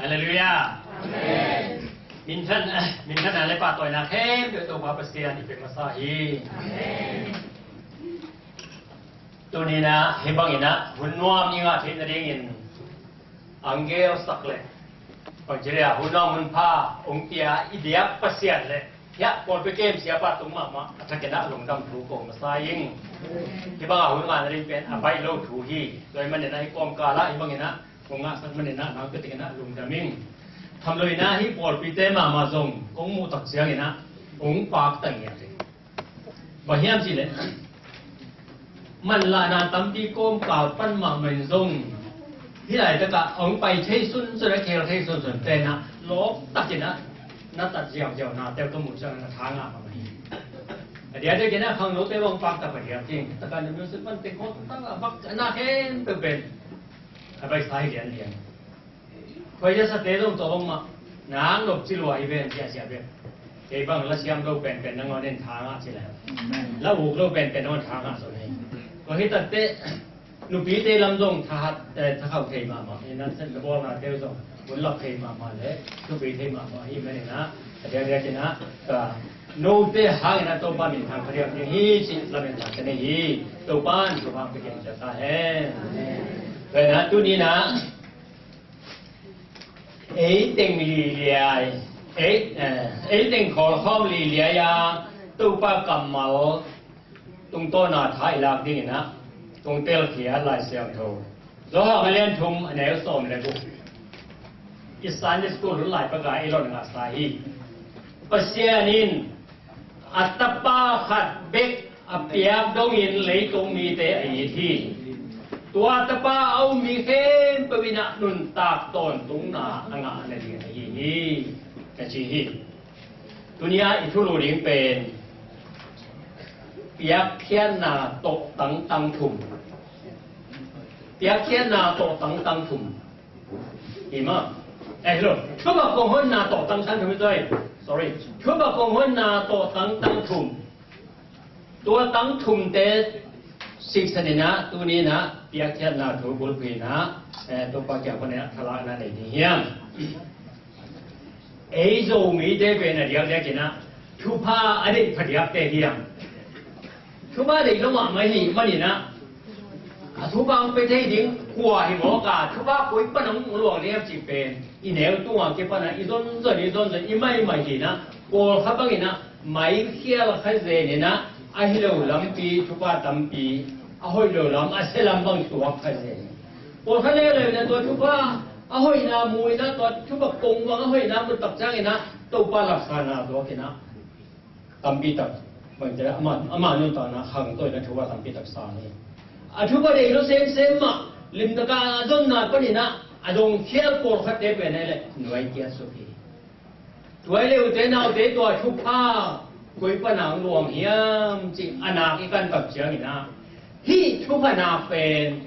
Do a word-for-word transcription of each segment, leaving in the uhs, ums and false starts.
Halleluiah. Amen. Minthan, minthan a le pahtawina khempeuh Topa Pasian i pe masa hi. Amen. Tuni-in ah hih bangin ah hun nuam i ngah theih nadingin angel sak le bangci le ah hun nuam hun pha hong pia i biak Pasian le hiah pawlpi kem siapa tung mahmah a thakin ah lungdam thu ko masa ing. Hih bangah hun ngah nading pen a baih lo thu hi. Tua hih manin ah hih kawmkal ah hih bangin ah kong ngahsak manin ah nang pia takin ah lungdam ing. Tham lo in ah hih pawlpite mahmah zong kong muh tak ciangin ah kong pakta ngiat hi. Bang hiam cih leh manlahna tampi kawmkal pan mahmah in zong hih laitakah hong pai thei sunsun a khel thei sunsun pen ah lawp takin ah na tat ziauziau nate ka muh ciangin ah tha ngah mahmah hi. A diakdiakin ah khangnote bang pakta padiak ding takah na music pan teng khawng tangah bak a na khempeuh pen a baihsa hi lianlian. Khuaizasate zong tua bangmah nang nop ci lua hi ven ciahciah ven. Kei bang la siam lo penpen nangawn in tha ngah ci le la uk lo penpen nangawn tha ngah zaw nei. Kua hi takteh nupite lam zong thahat, eh, thakhauh thei mahmah hi. Nan set na bawlnate zong hun lak thei mahmah le thupi thei mahmah hi manin ah a diakdiakin ah ka note hangin ah Topa min thang phadiak ding hi cih lamen thang ka nei hi. Topa in thupha hong pia kei ta hen. Tua in ah tuni-in ah ei teng liliai, ei, eh, ei teng khawlkhawm liliai a Topa kammal tungtawna tha i lak dingin ah kong telkhia Lai Siangtho Johan a lian thum a neu sawm le guk i Sunday School hun lai paka i lon ngahsa hi. Pasian in a tapa khat bek a piak dongin leitung mite a it hi. Tua tapa a um mi khempeuh in ah nuntak tawntungna a ngah nading ahi hi, a ci hi. Tuni-a i thulu ding pen piakkhiatna tawh tangtang thum. Piakkhiatna tawh tangtang thum. Ima. Eh, hello. Thupha kong honna tawh tangtang thum, sorry. Sorry. Thupha kong honna tawh tangtang thum. Tua tang thumte siksan in ah tuni-in ah piakkhiatna thu bulphuh in ah, eh, Topa kiang pan in ah thalakna nei ding hiam? Ei Zomite pen a diakdiakin ah thupha a deih phadiakte hiam? Thupha deih lo mahmah ahih manin ah a thupha hong pia thei ding kua hi mawk a, thupha koi pan hong luang ding hiam cih pen i neu tungah kipan ah i zonzon i zonzon i maimai hi in ah pawlkhat bangin ah maikhial kha zen in ah a hi lo lampi thupha tampi a hoih lo lam a sia lam bang tuak kha zen. Pawlkhat leuleu in ah tua thupha a hoihna mu in ah tua thupha kong bang a hoihna mu tak ciangin ah Topa laksana tuak in ah tampi tak bangte ama, ama nuntakna khangto in ah thupha tampi tak sang hi. A thupha deih lo semsem mah limtaka a zonna panin ah a dongkhial pawlkhatte pen ah le nuai kiat suk hi. Tua hi leh ute naute tua thupha koi pana hong luang hiam cih a nak i kan tak ciangin ah hih thupha nak pen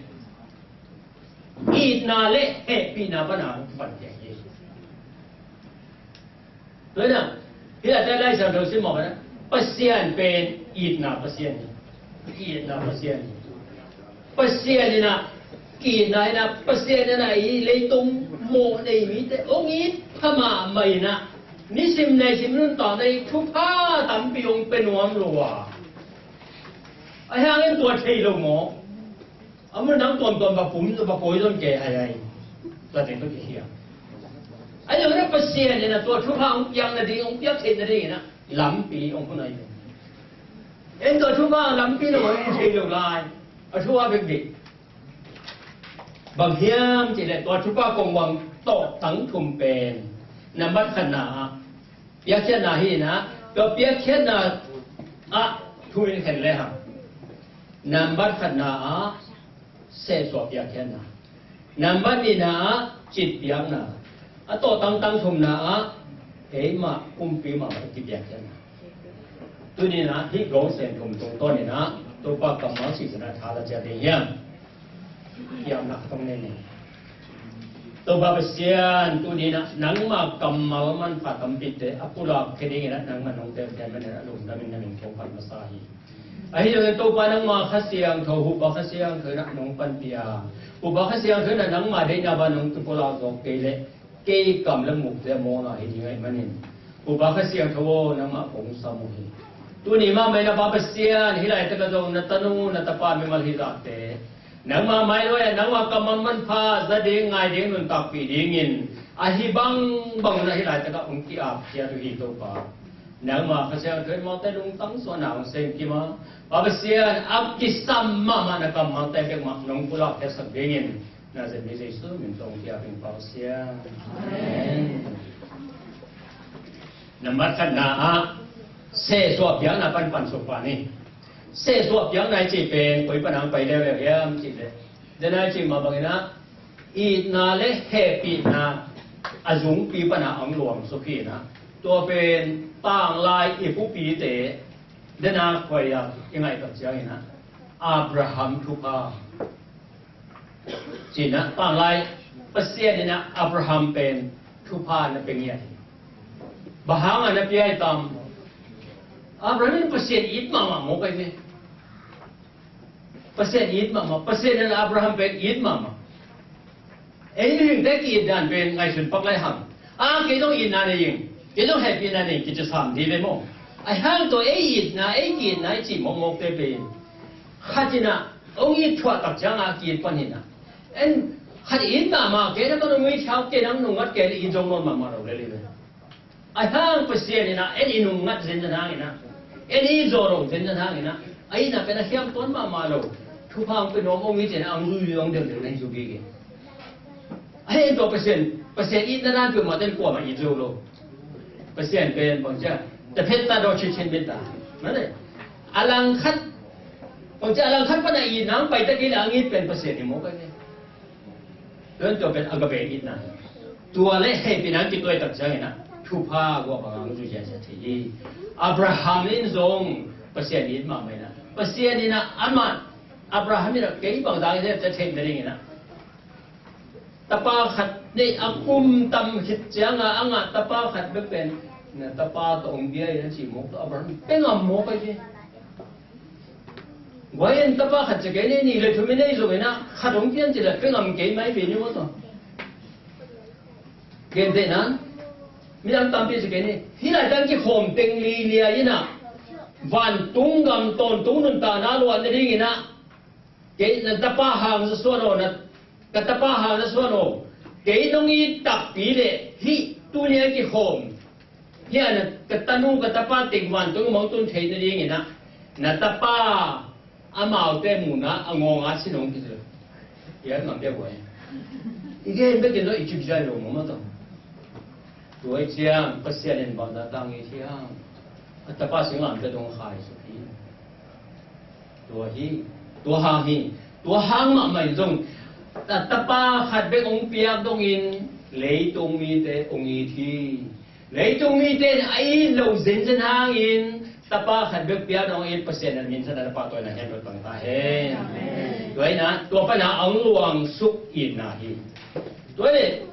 itna le hehpihna pana hong pan hi. Tua hi na, hih a tai Lai Siangtho sim mawk a na, Pasian pen itna Pasian hi. Itna Pasian hi. Pasian in ah, itna in ah, Pasian in ah i leitung mawh nei mite hong it pha mahmah in ah nisim naisim nuntakna i thupha tampi hong pia nuam lo a, ahi hangin tua thei lo maw? A mun nang tuamtuam va pum va pawi zon ke ai ai. Tua teng tua kikhiam. Ai lo na Pasian in ah tua thupha hong piak nading hong piak theih nading in ah lampi hong hun ai. En tua thupha lampi lo hong thei lo lai. A thupha bek bek. Bang hiam cih leh tua thupha kong bang tawh tang thum pen nambat khatna ah piakkhiatna hi in ah tua piakkhiatna ah thu in khen le hang. Nambat khatna ah sehsuah piakkhiatna. Nambat nihna ah citpiakna. A tawh tangtang thumna ah eimah pumpi mahmah i kipiakkhiatna. Tuni in ah hih gong sen thum tungtawn in ah Topa kammal sihsan a tha la ciat ding hiam? Hiamna khat hong nei ni. Topa Pasian, tuni in ah nangma kammal manpha tampite a pulak khia dingin ah nangma nong telkhia manin ah lungdam in na min thangpat masa hi. Ahi zongin Topa nangma Kha Siangtho, Huhpa Kha Siangtho in ah nong panpih a, Huhpa Kha Siangtho in ah nangma deihna bang nong kipulak zawk kei leh kei kam le mukte a mawkna hi ding ahih manin, Topa Kha Siangtho aw, nangmah kong sam uh hi. Tuni mahmah in a Pa Pasian, hih laitak ah zong na tanu na tapa mimal hi zahte nangmah mailuai ah nangmah kammal manpha za ding, ngai ding, nuntakpih dingin ahi bangbang un a hih laitak ah hong ki-ap ciat uh hi, Topa. Nangmah Kha Siangtho in amaute lungtang suahna hong sem kim a, Pa Pasian, a kisam mahmah na kammalte bek mah nong pulak khiatsak dingin Nazareth mi Jesu min tawh hong ki-ap ing, Pa Pasian. Amen. Nambat khatna ah, sehsuah piakna pan pan suk pah ni. Sehsuah piakna i cih pen koi pan hong pai leuleu hiam cih leh, dena i cih mah bangin ah, itna le hehpihna a zungpi pan a hong luang suk hi in ah, tua pen tanglai i pupite dena khuai a i ngaih tak ciangin ah, Abraham thupha. Cih in ah, tanglai Pasian in ah Abraham pen thupha na pia ngiat hi. Bang hang a na pia hi tam? Abraham in Pasian it mahmah mawk ahi ve. Pasian it mahmah, Pasian in Abraham pen it mahmah. Ei mihingte ki-it dan pen ngaihsun pak lai hang. A, kei zong itna nei ing, kei zong hehpihna nei ing, kici sam ding ve maw? Ahi hang tawh ei itna, ei ki-itna i cih mawkmawkte pen khat in ah hong it thuah tak ciang a ki-it pan hi in ah, en, khat it mahmah, kei na ka nung it thiau, kei nang nung ngat kei na it zong nawn mahmah lo lel hi ve. Ahi hang Pasian in ah en i nung ngat zenzen hang in ah, en i zaw lo zenzen hang in ah, a itna pen a hiam tuan mahmah lo. Thupha hong pia nuam hong it in ah, hong zui hong dengdeng na hi zuk hi. Ahi hang tawh Pasian, Pasian itna dan peuhmah ten kuamah it zo lo. Pasian pen bang ci a, ta phet ta daw citcin bit ta. Mah leh, a langkhat, bang ci a, a langkhat pan a itna hong pai ta kei leh hong it pen Pasian hi mawk ahi ve. Tua pen agape itna hi. Tua le hehpihna kituak tak ciangin ah, thupha guah bang hong zui ziahziah thei hi. Abraham in zong Pasian it mahmah in ah, Pasian in ah amah, Abraham in ah kei bang zang in ah, ci theih nadingin ah, tapa khat nei a, kum tam khit ciang a a ngah tapa khat bek pen na tapa tawh hong bia in a cih mawk tawh Abraham pia ngam mawk ahi ve. Guai in tapa khat ci kei ni, nih le thum i nei zongin ah, khat hong pian ci leh pia ngam kei mai ve ni maw tawh. Gentehna, midang tampi ci kei ni, hih laitak kikhawm teng lilia in ah, vantung gam tawntung nuntakna luah nadingin ah, kei na tapa hang za suan aw, na, ka tapa hang za suan aw. Kei nong it takpi leh hih tuni a kikhawm, hih a na, ka tanu ka tapa teng vantung mawng tun theih nadingin ah, na tapa amaute muhna a ngawng a sin hong kici. Hiah ngam pia guai. I gen bekin zong i cip zai lo maw maw tawh. Tua i ciang Pasian in bang dan tang i thiang, a tapa singlamteh dong khai suk hi. Tua hi, tua hang hi, tua hang mahmah in zong, ta, tapa khat bek hong piak dongin leitung mite hong it hi. Leitung mite in a it loh zenzen hangin tapa khat bek piak dong it, Pasian in a minthanna tapa tua in a hen lut pang ta hen. Amen. Tua in a, tua pan a hong luang suk itna hi. Tua leh,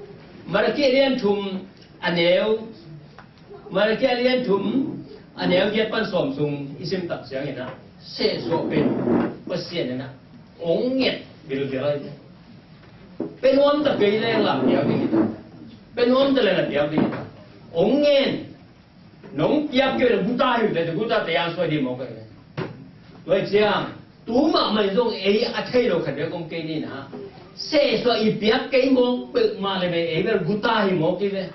Malakhi a lian thum a neu, Malakhi a lian thum a neu giat pan sawm sung i sim tak ciangin ah, sehsuah pen Pasian in ah hong nget bilbil ahi. Pe nuam ta kei leng la piak ding hi ta. Pe nuam ta leng la piak ding hi ta. Hong ngen. Nong piak kei leh guta hi leh, guta te yang suai ding mawk ahi. Tua ciang, tu mahmah in zong ei a thei lo khat bek om kei ni na. Sehsuah i piak kei mawk peuhmah leh ei bel guta hi mawk hi ve.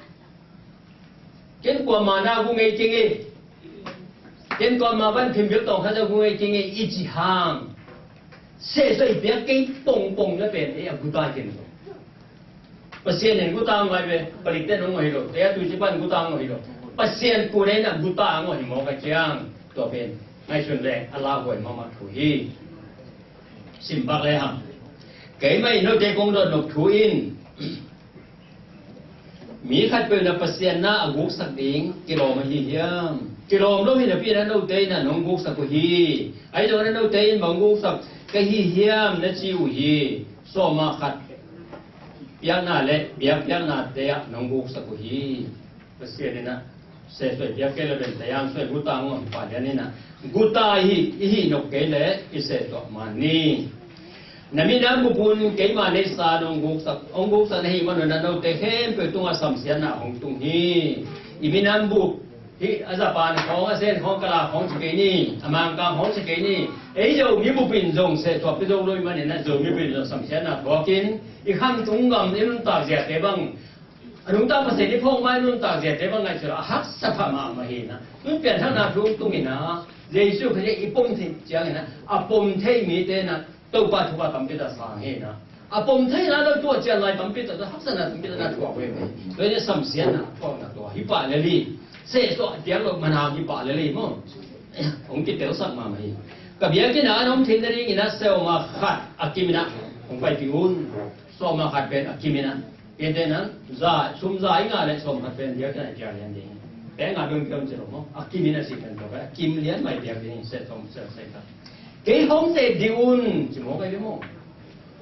Ken kuamah na gu ngei kei ngei. Ken kuamah van phim bil tawng khat za gu ngei kei ngei i ci hang, sehsuah i piak kei pongpong na pen ei a guta hi ken. Pasian in guta ngawh hi ve, palikte in hong ngawh hi lo, te a tuicipa in guta ngawh hi lo. Pasian kune in a guta ngawh hi mawk a ciang, tua pen ngaihsun leng a lauhuai mahmah thu hi. Sim bak le hang. Keimah in note kong dot nop thu in, mi khatpeuh in a Pasian na a guksak ding kilawm ahi hiam? Kilawm lo hi napi in a note in a nong guksak uh hi. Ahi zongin a note in bang guksak ka hi hiam na ci uh hi. Sawm ah khat piakna le biakpiaknate ah nong guksak uh hi. Pasian in a sehsuah i piak kei leh bente an suai guta ngawh hi pah lian in a, guta i hih, i hih nop kei leh i sehsuah man ni. Na minam bup un keima neihsa hong guksak, hong guksak na hih manun ah note khempeuh tungah samsiatna hong tung hi. I minam bup hih a Japan khawng, a Zen khawng, Kala khawng ci kei ni, a Mangkang khawng ci kei ni, ei Zomi bup in zong sehsuah pia zo lo ahih manin ah Zomi bup in zong samsiatna thuakin i khamtung gam i nuntak ziate bang, a nungta Pasian i phawk ma i nuntak ziate bang ngaihsut a haksa pha mahmah hi na. Tun pianthakna thu tung in ah Jesu Khazih i pom theih ciangin ah a pom thei mite in ah Topa thupha tampi tak sang hi na. A pom theihna lo tua cian lai tampi tak, haksatna tampi tak na thuak ve ve. Tua in ah samsiatna thuakna tua hi pah lel hi. Sehsuah piak lo manam hi pah lel hi maw. Hong kitelsak mahmah hi. Ka biakinn ah an om theihna dingin ah sawma khat a kim in ah hong paipih un. Sawma khat pen a kim in ah, piante in ah za, sum za i ngah leh sawma khat pen biakinn ah i piak lian ding. Pek ngah dong piak un ci lo maw. A kim in ah cih pen tua pen a kim lian mah i piak ding, seh sawm, seh seh khat. Kei hong ze dih un ci mawk ahi ve maw.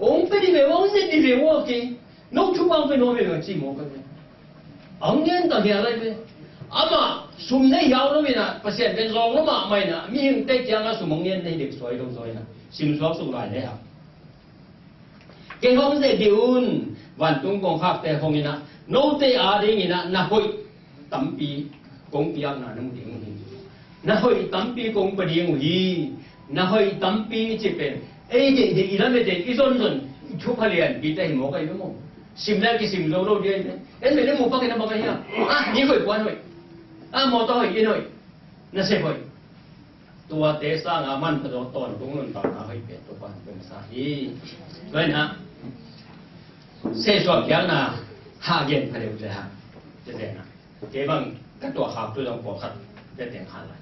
Hong pia dih ve, hong ze dih ve maw, kei no thupha hong pia nuam hi ve ci mawk ahi ve. A hong ngen ta hial ahi ve. Amah sum nei hiau lo in ah, Pasian pen zawng lo mahmah in ah, mihingte kiangah sum hong ngen nei dek suai lo zaw in ah, simsuak suk lai le hang. Kei hong ze dih un, vantung kongkhakte hong in ah, note adingin ah na hoih tampi kong piakna na mu ding uh hi. Na hoih tampi kong pia ding uh hi. Na hoih tampi cih pen ei deih deih i lam i deih i zonzon i thupha lianpite hi mawk ahi ve maw. Sim le kisim zo lo ding ahi ve. En ve le mu pakin a bang ahi hiam? Ah, ni hoih puan hoih. Ah, mawtaw hoih, inn hoih. Na sep hoih. Tuate sangin a manpha zaw tawntung nuntakna hoih pen Topa in hong pia masa hi. Tua in ah sehsuah piakna hah gen pha deuh le hang. Tua zen ah kei bang ka tuah khak tu zong pawlkhat tua teng khan lai.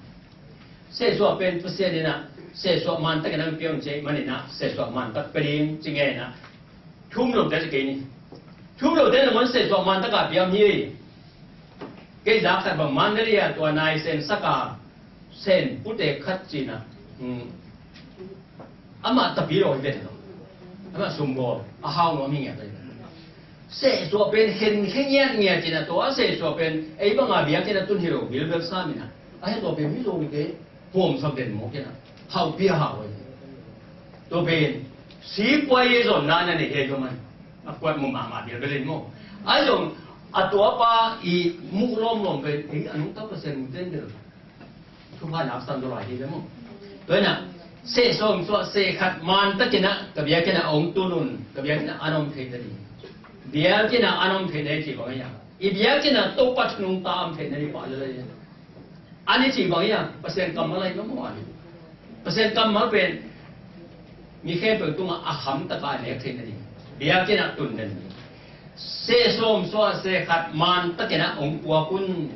Sehsuah pen Pasian in ah sehsuah mantak in ah hong pia un ci ahih manin ah sehsuah mantak pia ding ci ngen ah thum lote ci kei ni. Thum lote nangawn sehsuah mantak a piang hi. Kei zak khat bang Mandalay ah tua nai sen sak a sen pute khat ci in ah, hmm, amah tapi lo hi ven lo. Amah sumbawl a hau nuam hi ngiat ahi. Sehsuah pen khen khe ngiat ngiat ci in ah, tua a sehsuah pen ei bang a biakinn ah tun hi lo, bilbel sam in ah. A heh tua pen mi zo mi te huamsak den mawk in ah, hauh pia hau ahi. Tua pen sipuai ei zonna na nei hi a, tua man a kuat mu mahmah bial bel in maw. Ahi zong a tuapa i muh lawmlawm pen ei a nungta Pasian mu ten bel thupha laksan zaw lai hi ve maw. Tua in ah seh sawm suah seh khat mantak in ah ka biakinn ah hong tun un, ka biakinn ah an om theihna ding. Biakinn ah an om theihna hi cih bang ahi hiam? I biakinn ah Topa thu nungta om theihna ding pah lel ahi. An i cih bang hiam? Pasian kammal ahi maw, ahi. Pasian kammal pen mi khempeuh tungah a kham taka a nek theihna ding, biakinn ah tun den ding. Seh sawm suah seh khat mantak in ah hong puak un.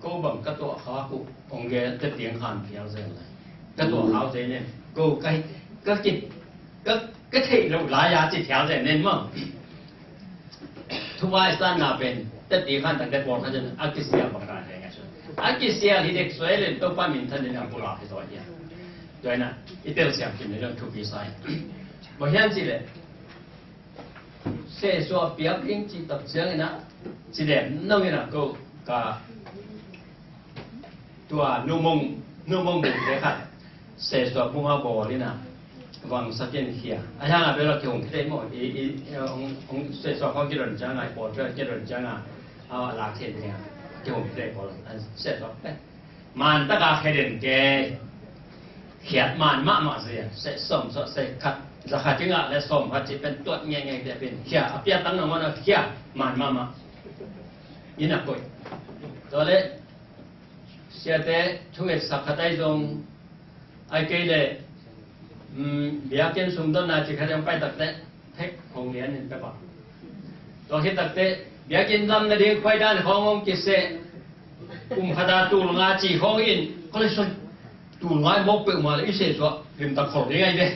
Ko bang ka tuah khak uh hong gen, ka tiang khan phial zen lai. Ka tuah khak zen nen ko ka, ka ki, ka, ka theih loh lai a ci phial zen nen maw. Thupha i sanna pen teti khan takte pawlkhat in a kisial bang dan hi ngai suai. A kisial hi dek suai len Topa minthan in a pulak hi zaw hi a. Tua in ah i telsiam kim ni zong thupi sa hi. Bang hiam cih leh seh suah piak ding cih tak ciangin ah ci lem nong in ah ko ka tua numong, numong bungte khat seh suah bunga bawl in ah vangsak in khia. A hiang a bel a kihong khia maw, i, i, hong, hong seh suah khawng kidon ciang a, i bawl khia kidon ciang a, a lak khin khia, kihong khia bawl, a seh suah pe. Man taka khia den ke, khiat man mahmah zia, seh sawm suah seh khat, za khat i ngah le sawm khat ci pen tuat ngei ngei te pen khia, a piatang nangawn a khia man mahmah. In a koih. Tua le siate thungetsak khat ahi zong, ahih kei leh, um, biakinn sumdonna ci khat hong pai takte, thek hong lian in pia pah. Tua khit takte biakinn lam nading khuaidan khawng hong kiseh, kum khat a tul nga ci khawng in, khualai suan, tul nga mawk peuhmah leh i seh suah limtak khol ding ahi ve.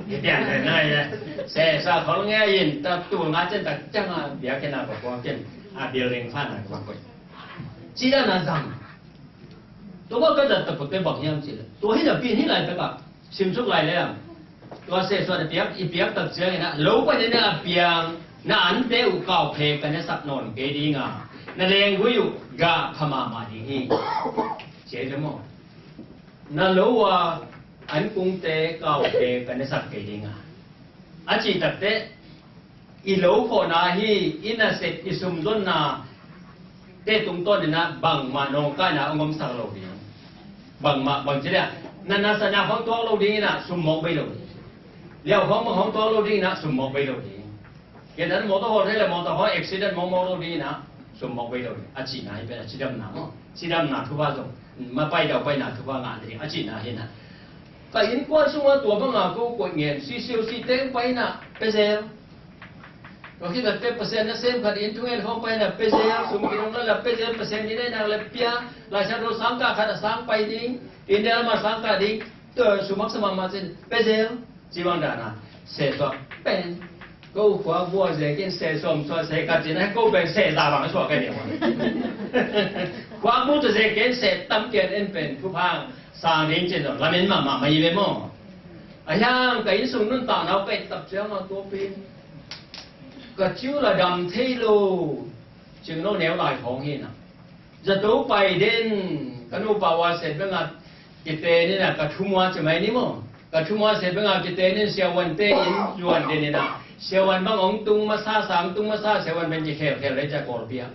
Hi pian pen ahi ve. Seh suah khol ngei in, ta tul nga cian tak ciang a biakinn a va puak in, a building phan a va koih. Ci dan a zang. Tua bang ka zat takpakte bang hiam cih leh, tua hi napi in hih lai takah simsuk lai leng, tua seh suah na piak, i piak tak ciangin ah lo panin a piang na ante uh kau phe ka na sak nawn kei ding a, na lenggui uh gah pha mahmah ding hi. Ci hi ve maw. Na lo a An kungte kaute ka nesak kei ding a, a cih takteh i lo khawhna hi. I nasep i sumzonna te tungtawn inah bangmah nawngkaina hong omsak lo ding. Bangmah bangci deh, na nasana hong tuak lo ding inah sum mawk bei lo ding. Liau hong bang hong tuak lo ding inah sum mawk bei lo ding. Kei dan mawtaw hawl thei le mawtaw hawl accident mawkmawk lo ding inah sum mawk bei lo ding a cihna hi pen a cidamna maw, cidamna thupha zong, mapai daupaina thupha ngah ding a cihna hi inah. Ka innkuan sungah tua banga ko koih ngen sisiu si teng pai inah pezel. Tua khit takteh Pasian nasem khat inn thungen khawng pai inah pezel, sum kidong lala pezel, Pasian inn ei nak le pia, laisang ro sangkah khat a sang pai ding, inn dal ma sangkah ding, tua sum haksa mahmah cin pezel. Ci bang dana sehsuak pen ko khua bua zekin seh sawm suak seh khat cin, ko pen seh za bang suak kai ding. Khua bu tu zekin seh tam kian en pen thupha sang ding cin zong lamen mahmah mah hi ve maw. A hiang ka inn sung nuntakna uh ka et tak ciang a tua pen ka ciu la dam thei lo. Cing lo neu lai khawng hi na. Zato pai den, ka nupa ua set benga kitenin a ka thumua ci mai ni maw. Ka thumua set benga kitenin siavuante in zuan denin a siavuan bang ong tung masa sa, ong tung masa siavuan bang kikhelkhel le ca kawlpia.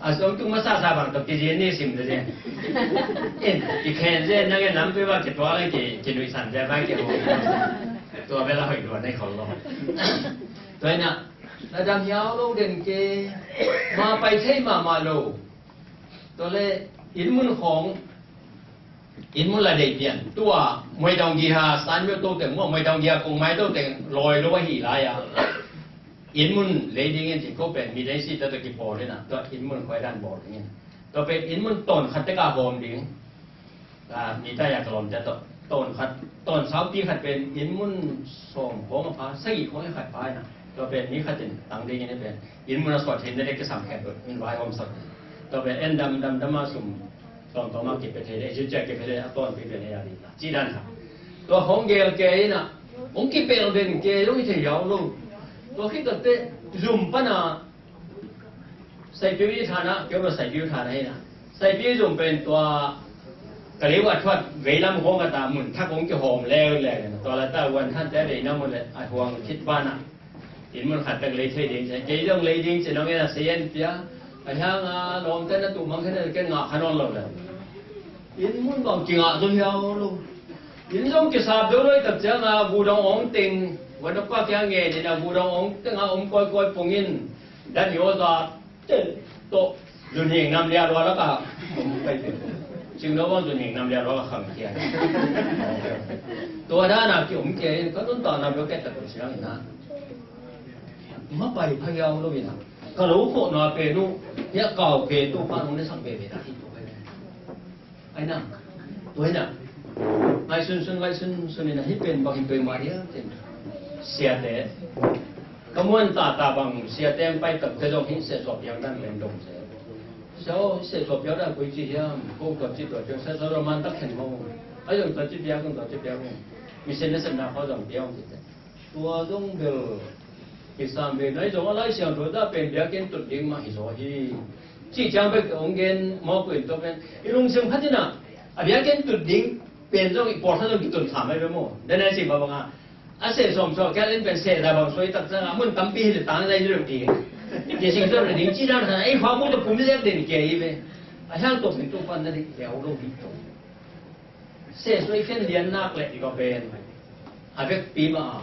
A ong tung masa sa bang tawh kizin ni sim de zen. In kikhen zen nang in lampi bang kituak le ki, kinuihsan zen bang kiho. Tua bela hoih duan nei khol lo. Tua ina na dam hiau lo den ke ma pai thei mahmah lo. Tua le inn mun khawng, inn mun la deih pian tua muaidong giha san mio to teng muah muaidong giha kong mai to teng lawi lo ahi lai a. Inn mun lei dingin ci ko pen mi lei si ta to kipawl ina tua inn mun khuai dan bawl dingin tua pen inn mun tawn khat teka hawm ding. Ka mi ta ya ka lawmte tawh tawn khat, tawn saupi khat pen inn mun sawm khawng a pha, sagih khawng a khat pha ina. Tua pen mi khat in tang ding in pen inn mun a suat hin na dek kisam khet bawk in vai hawm sak. Tua pen en dam dam dam a sum tawm tawm a kipia thei le, ci cia kipia thei le, a tawnpi pen a ya ding ci dan kha. Tua hong gel ke ina hong kipel den ke lo i thei yau lo. Tua khit takteh zum pana Saipiu i thana keu lo saipiu thana hi na. Saipiu zong pen tua ka lei ua thuat veilam hong a ta mun thak hong kihawm leuleu na tua la ta uan than te vei na mun le a huang khit bana. Inn mun khat tak lei thei ding ci kei zong lei ding ci nong en a sei en pia. A hiang a lawmte na tu mang khen a ken ngah kha nawn lo le. Inn mun bang kingah zo hiau lo. Inn zong kisap zo lo i tak ciang a gudong ong teng wan a kuak kiang nge ni na gudong ong teng a om koi koi pungin dan yo za Tawh zunhing nam lia lua laka om kai peuh. Cingno bang zunhing nam lia lua ka khang kia. Tua dana ki om kia in ka nuntakna beuh kei tak siang ina. Mapai pha yau lo ina ka lo khawhna pen uh hia kau pen tu pa nung ne sang bebe na hi tu kai. Ai na, tua hi na. Ngai sunsun ngai sunsun ina hi pen bang hi pen mah dia ten. Siate ka muan tata bang siate ang pai tak te zong hi sehsuah piang dan pen dong se. Sehsuah piang dan koi ci hiam ko tua ci tua ci sehsuah roman tak khen mo. Ai zong tua ci piang tua ci piang. Mi sen na sen na kho zong piang ci te. Tua zong bel kisam ve nai zong a Lai Siangtho ta pen biakinn tut ding mah hi zaw hi. Cih ciang bek ong gen mawk uh in tua pen i lungsim khat in a biakinn tut ding pen zong i pawlkhat zong kitun tham ai ve maw. Dan ai cih bang a a seh sawm sawh kial in pen seh da bang suai tak ciang a mun tampi hi le tang zai zai ding. Dia sing zai ding ci dan khan ei khua mu ta pum ziak den kia hi ve. A hiang tua pen tua pan na dik leu lo hi tua. Seh suai khen lian nak leh i va pen a vekpi mah a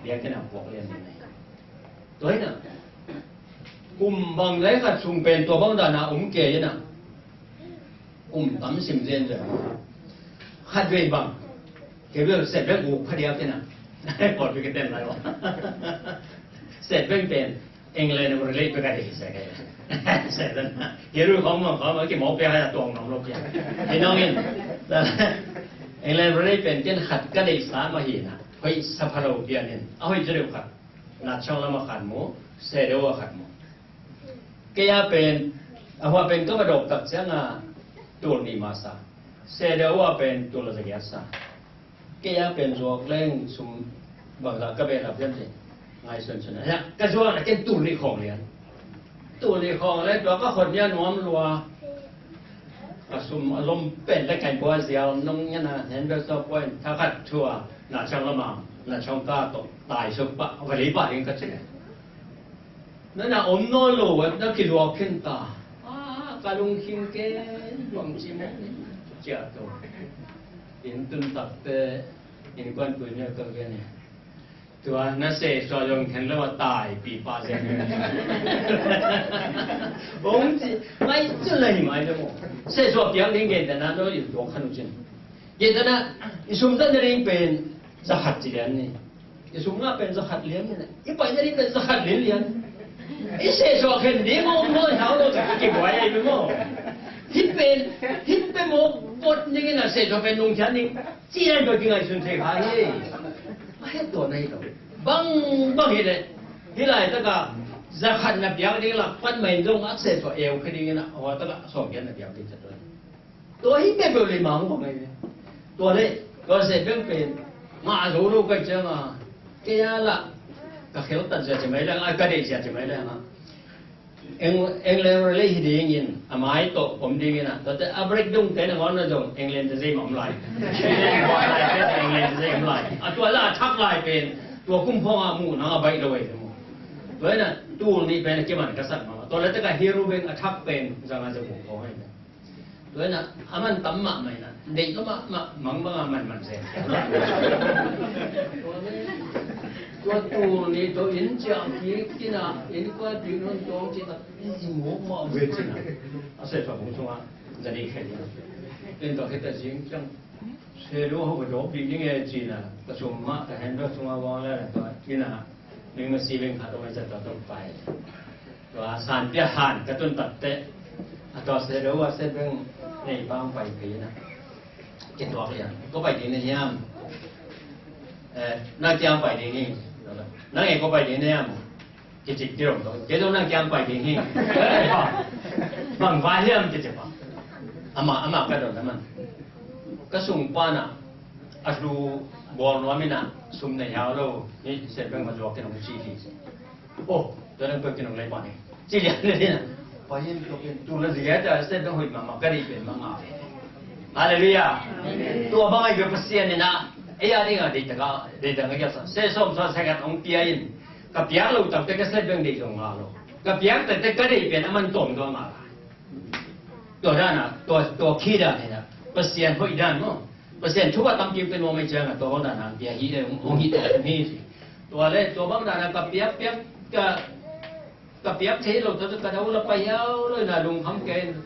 biakinn a puak lian ding ahi. Tua hi na kum bang lai khat sung pen tua bang dana om kei hi na kum tam sim zen zen khat vei bang kei bel set vek uk phadiak hi na kawlpi ka ten lai bang set vek pen England relate pe ka dei se ka. Se dan. Yeru khom ma khom ki mo pe ha tuang nom lo pia. Inong in. England relate pen ken khat ka dei sa ma hi na. Hoi sa pha lo pia nin. A hoi jere khat. Na chang la ma khat mo. Se de wa khat mo. Ke ya pen a hua pen ka ma dok tak chang a tul ni ma sa. Se de wa pen tul la sa. Kei a pen zuak leng sum bangzah ka beh lap hiam ci ngai sunsun a ka zuak na ken tul nih khawng lian. Tul nih khawng lian tua ka khot nia nuam lua. Ka sum a lom pen le kai bua zial nong nya na hen bel so point tha khat thua na chang lama na chang ka to tai suk pa va lei pa ding ka chi le. Na na om no lo wa na ki luak khen ta. A ka lung khing ken bang chi mo ni. Chia to. In tun tak te in kuan pui ne ka ve ni. Tua na sehsuah zong khen lo a tai pi pa zen. Bong ci mai cu lei mai lo mo. Sehsuah piang ding gen dana lo in tua khan u cin. Gen dana i sum dan ding pen zakhat ci lian ni. I sum nga pen zakhat lian ni. I pai ding pen zakhat lian lian. I sehsuah khen ding mo mo hau lo ci ki buai ai mo. Hit pen hit pen mo pot ni na sehsuah pen nung chan ni. Ci dan tua ki ngai sun thei kha hi. A het tua na hi to. Bang bang hi le. Hi lai taka zakhat na piak ding lak pan mai dong a se tua eu khe ding ina. Awa taka sawm pian na piak ding tua. Tua hi pe pe le mang bang ngai le. Tua le tua se beng pen. Ma zo lo kai chang a. Ke ya la. Ka khel tan sia chi mai le a ka dei sia chi mai le a. Eng, England lei hi dingin, a mai tawh om dingin a, tuate a break dungte nangawn na zong England te zei mah om lai. England te zei om lai. A tua la a thak lai pen, tua kum khawng a muh nang a baih lo ei mu. Tua ina, tul nih pen a kiman ka sak mah. Tua la taka Hero Bank a thak pen, zang a zang mu khawng ei. Tua ina, a man tam mahmah ina, deih lo mahmah, mang banga man man se. Tua tul nih tawh inn ciah kik ina, inn kuan pik nun tawng cih tak, i mawk mawk ve cina. A se tua bung sunga, zani khen ina. Inn tua khita zing ciang, se lu ho ka dawk pik ding e cina, ka sum mah, ka handbag sunga wang le, tua ina, ning ma si ling khat ong ai zat tua tong pai. Tua san pia han ka tun tatte. A tua se do wa se beng nei bang pai pi na. Ke tua lian. Ko pai ding na hiam. Eh, na kiang pai ding hi. Na nge ko pai ding na hiam. Ke cik ti rong to. Ke do na kiang pai ding hi. Bang va hiam ke cik pa. Ama, ama ka do na man. Ka sung pa na. A lu bol nuam ina. Sum nei hau lo. Ni se beng ma zuak ke nong si hi. Oh, tua dang peuh kinong lai pah ni. Ci lian le ni na. Pahin tua pen tu la zia ta se dang hoih mahmah ka dei pen mah nga. Halleluiah. Tua bang ai bia Pasian ni na. Ei a ding a dei ta ka, dei ta ka sa. Se som sa sa ka tong pia in. Ka piak lo tak te ka se dang dei zong nga lo. Ka piak tak te ka dei pen a man tawm zong nga. Tua dan a, tua, tua khi dan hi na. Pasian hoih dan maw. Pasian thu a tampi pen maw mai ciang a tua dan a bia hi le hong hi tua hi si. Tua le tua bang dan a ka piak piak ka, ka piak thei lo tua ka dau la pai hiau lo na lungkham ken.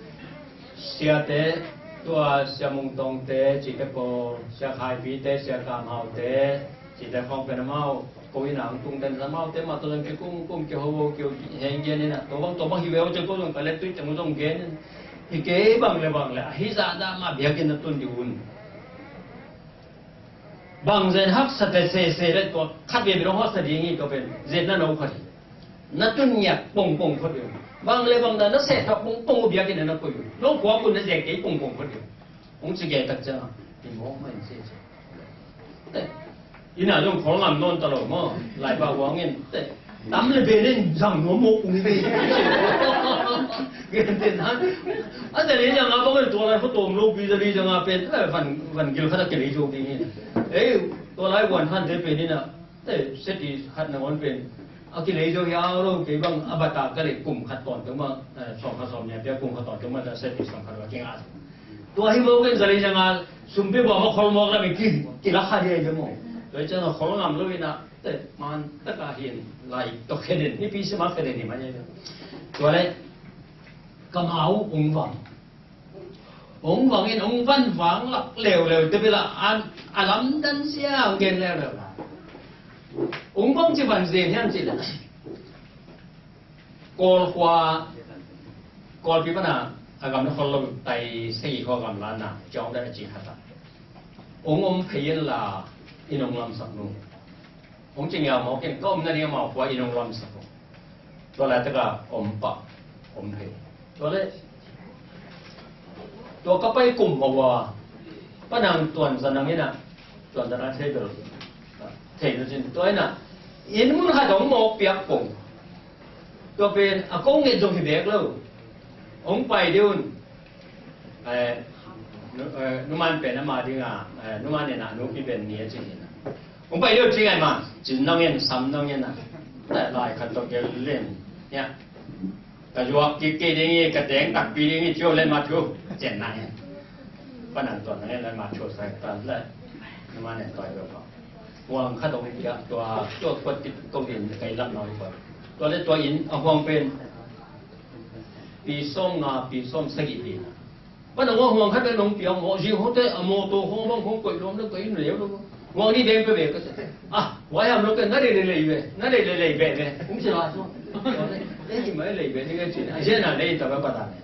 Siate, tua Sia Mung Tong te, ci te ko, Sia Khai Pi te, Sia Kam Hau te, ci te khong pen amau. Ko ina ang tung den lamau te ma to den ke kum kum ke ho ke heng gen ina to bang to bang hi veu te ko dong ka le tui te mo dong gen hi ke bang le bang le hi za da ma bia ke na tun di un bang zen hak sa te se se le to khat be bi dong hak sa di ngi to pen zen na no khat na tun nyak pong pong khat be bang le bang da na se thak pong pong bia ke na na ko yu no ko ko na zen ke pong pong khat be Hong ci gei tak ciang a, i mawk mah in ci ci. Ina zong khol ngam nawn ta lo maw, lai pa huang in. Tam le ben in zang nuam mawk ung hi. Gen ten han. A zali zang a bang in tua lai khuatawm lo pi zali zang a pen, eh, van, van gil khat a kilei zo ding hi. Ei, tua lai huan han te pen ina. Te, seti khat nangawn pen a kilei zo hiau lo, kei bang a bata ka lei kum khat tawntung ma, eh, sawm khat sawm nia pia kum khat tawntung ma ta seti sawm khat va kinga. Tua hi mo ken zalei zanga sumpi bua ma khol mawk lam i ki, kila kha dia i mo. Tua i ciang a khol ngam lo ina, te, man taka hin lai to kheden, ni pi sima kheden ni ma nia. Tua le, ka mau ung vang. Hong vangin hong van vang lak leuleu te bela an a lamdan sia hong gen leuleu la. Hong bang ci van zen hiam ci le. Kawl khua, Kawlpi pana a gam na khol lo tai sei khua gam la na ciang da ci hata. Hong om phei in la in hong lamsak nu. Hong ci ngiau mawk in ka om na ding a mau khua in hong lamsak nu. Tua lai taka om pah om thei. Tua le tua ka pai kum a ua panang tuan zanang ina tuan zanang thei bel thei na cin tua ina in mun khat hong mawk piak pong. Tua pen a kong ngen zong hi bek lo. Hong pai deuh un. Eh, nu, eh, numan pen ama ding a, eh, numan in a nupi pen ni a cin in a. Hong pai deuh ci ngai ma, cin nong en, sam nong en a. Lai lai khat tawh gel len. Ya. Ka zuak kik kei ding i, ka teng takpi ding i, cio len ma thu. Cen nang en. Pa nang tuan nang en len ma thu sai tan le. Numan en tuai deuh pa. Huang khat hong pia, tua, tua kuat kik kong din kai lam nau i pa. Tua le tua in, a huang pen. Pi sawm nga, pi sawm sagih pi na. Bang a huang khat bek nong piang maw, zing hote a mawtaw hong bang hong koih lawm le koih in leu lo. Huang nih beng pe ve ka se. Ah, huai ham lo ke, na dei le lei ve, na dei le lei ve ve. Hong si lai so. Ei ti mai lei ve ni ka cin. A zen a lei ta ba pa ta ne.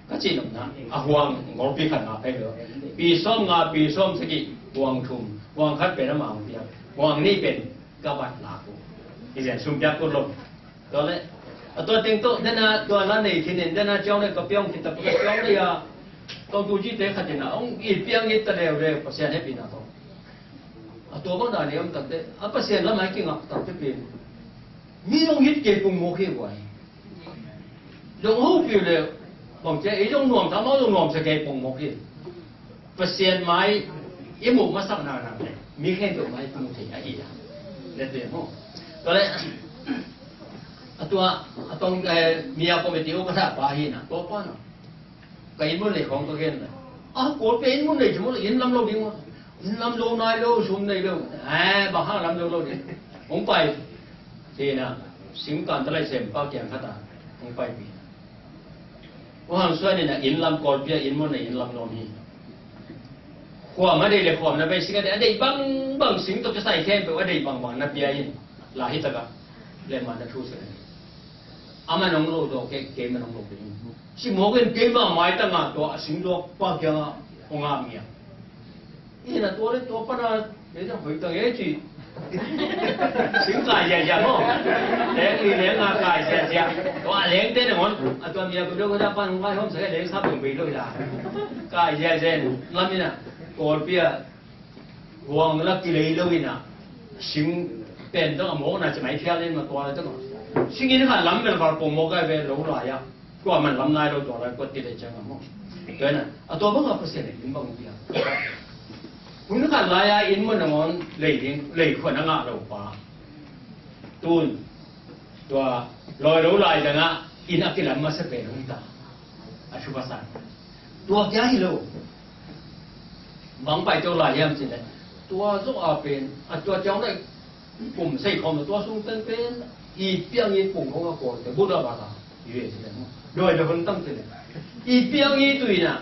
Ka cin om na. A huang ngol pi khat nga pe lo. Pi sawm nga, pi sawm sagih, huang thum. Huang khat pen a ma hong piang. Huang nih pen ka bat la ko. I zen sum piak ko lo. Tua le, a tua teng tawh, dena tua la nei khin in, dena ciang le ka piang khit tak ka piang le a, tawng tu ci te khat in a, ong i piang i ta leu le, Pasian hehpihna tawh. A tua bang dan i om tak te, a Pasian lam ai kingak tak te pen. Mi ong it kei pung mawk hi guai. Dong ho piu le, bang cia, i dong nuam ta mau dong nuam sa kei pung mawk hi. Pasian mai i muh masak nang nang le, mi khempeuh mai i muh thei ahi a. Le te mo. Tua le, a tua, a tong, eh, mi a committee u ka sa pa hi na, tua pa na. Ka inn mun le khong ka gen na. A, Kawlpi inn mun le, inn lam lo ding mo. Inn lam lo nai lo, sum nei lo. Eh, bang hang lam lo lo ding. Hong pai. Te na, singkan ta lai sem pa kiang khat a. Hong pai pi. Ko hang suan in a inn lam Kawlpi a inn mun a inn lam lawm hi. Khuam a dei le khuam na bei sing a dei, a dei bang bang sing tawh kisai khempeuh a dei bang bang na pia in. La hi taka le ma na thu sing. Ama nong lo daw ke, keima nong lo ke in. Si mawk in keima mai ta nga tua a sing daw pa kiang a hong a mi a. Ina tua le tua pana, le jang hoi tang e ci. Sing kai zia zia mo. Leng li leng nga kai zia zia. Tua leng te ne mon. A tua mi a ku do ko da pan hong kai hom sa leng sa bang bei lo la. Kai zia zia. Lam ina. Kawlpi a. Huang la ki lei lo ina. Sing pen tang a mo na ci mai phial in ma tua le tang. Sing in kha lam bel kar pong mo kai ve lo la ya. Tua man lam nai lo tua lai kuat ti le ciang a mo. Tua na, a tua bang a Pasian in bang pia. Hun khat lai a inn mun nangawn lei ding, lei khuan a ngah lo pa. Tun, tua lawi lo lai dang a inn a kilam masa pen hong ta. A thu pasan. Tua kia hi lo. Bang pai tawh lai hiam cin le. Tua zawh a pen, a tua ciang lai kum sei khawm tua sung pen pen i piang i pung hong a kawl te Buddha bata i ve si le maw. Doi le hon tang si le i piang i tui na.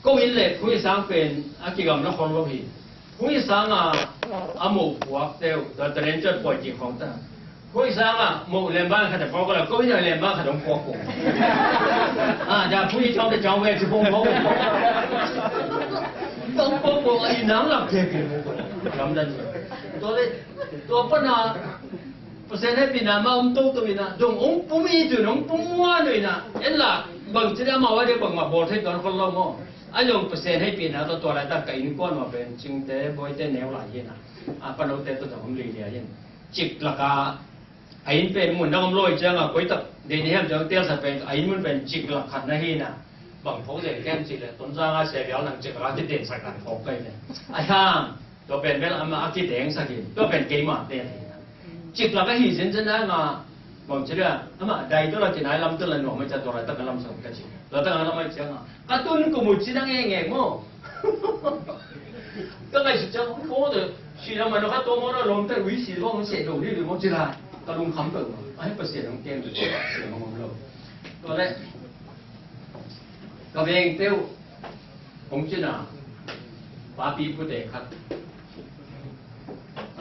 Ko in le khui sang pen a kigam na khon lo hi. Khui sang a a mo puak teu tua talen cot poi ki khong ta. Khui sang a mo lemban khat a pok la ko in a lemban khat hong pok ko. A da khui chong te chong ve si pung pok. Tong pok pok a i nang lam te pi mo ko. Lam dan. Tua le tua pana Pasian hehpihna ma om toto ina, dong ong pum i tu, ong pum mua tu ina, en la, bang ci dia ma wa dia bang ma bawl thei tuan khol lo maw. A dong Pasian hehpihna tawh tua laitak ka innkuan ma pen, Cingte, Bawite neu lai hi ina. A panote tawh dong om lilia hi ina. Cik laka, a inn pen mun dang om lo i cianga, koi tak, dei ni hiam ciang telsa pen, a inn mun pen cik lak khat na hi ina. Bang phawk zel kem cih leh, Tonzang a sia vial nang cik laka kitensak dan phawk kai ina. A hiam, Tua pen bel amah a kidengsak hi, tua pen keimah te hi. Cik lak ahi zenzen a nga, bang ci dia, amah dai tua la kinai lam tua la nuam mai cia tua laitak a lamsak ka ci. Laitak a lam mai cia nga. Ka tun kum uh ci na ngenge maw. Ka ngaihsut cia, ko te, si na ma na ka tua maw na lawm te ui si maw, se do ni maw ci la. Ka lungkham peuh maw. Ai Pasian hong kem, Pasian hong om lo. Tua leh, ka veng teuh, hong cina, papi pute khat.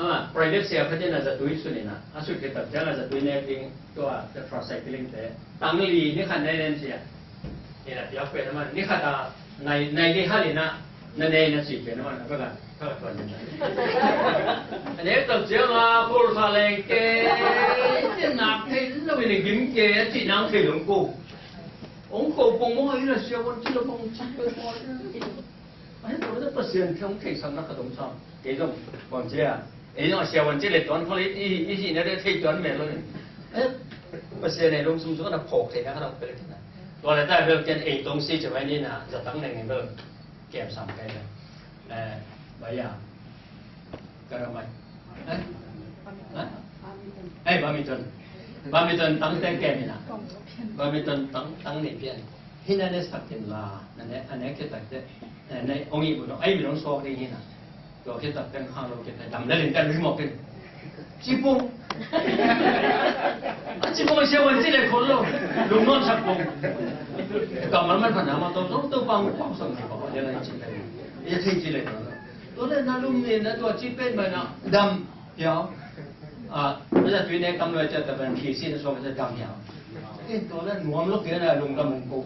Ah, private sia khat in a zatui sunina, a sut khit tak ciang a zatui nek ding, tua, the tricycling te. Tang li ni khat nen nen sia. Ina piak pen a man, ni khat a, nai, nai ni halina, na nei na si pen a man, a pekan, ka ka tuan nen. A nek tak ciang a, pul kha leng ke, tin nak thei, lo ni gim ke, a ci nang thei long ko. Ong ko pong mo ina sia wan ci lo pong ci pe mo. Ai ko na Pasian thei ong thei sang na ka dong sang. Kei dong pong ci a. Ei dong sia wan ci le tuan ko le i i na de thei tuan me lo ni. Eh, Pasian ei long sum sum na phok thei na ka dong pe le na. Tua le ta bel ken ei tong si cawai ni na, za tang neng bel kem sam kai le. Eh, baya. Karamai. Eh? Ha? Eh, badminton. Badminton tang te kem ina. Badminton tang, tang ni pian. Hina ne sak kin la, na ne, ane ke tak te. Eh, ne, ong i bu dong, ai mi dong sok ding hina. Tua khit tak teng khang lo khit tak dam le ling kan ring mawk in. Cipung. A cipung a sia wan ci le khol lo. Lungnuam sak pung. Kammal man phan na ma to to to pang pang sang ci pang le lai ci le. Ia thei ci le. To le na lum ni na tua ci pen ma na dam hiau. A, na tui ne kam lo cia ta ban khi si na song ta dam hiau. Ken to le nuam lo kia na lung kam mong ko.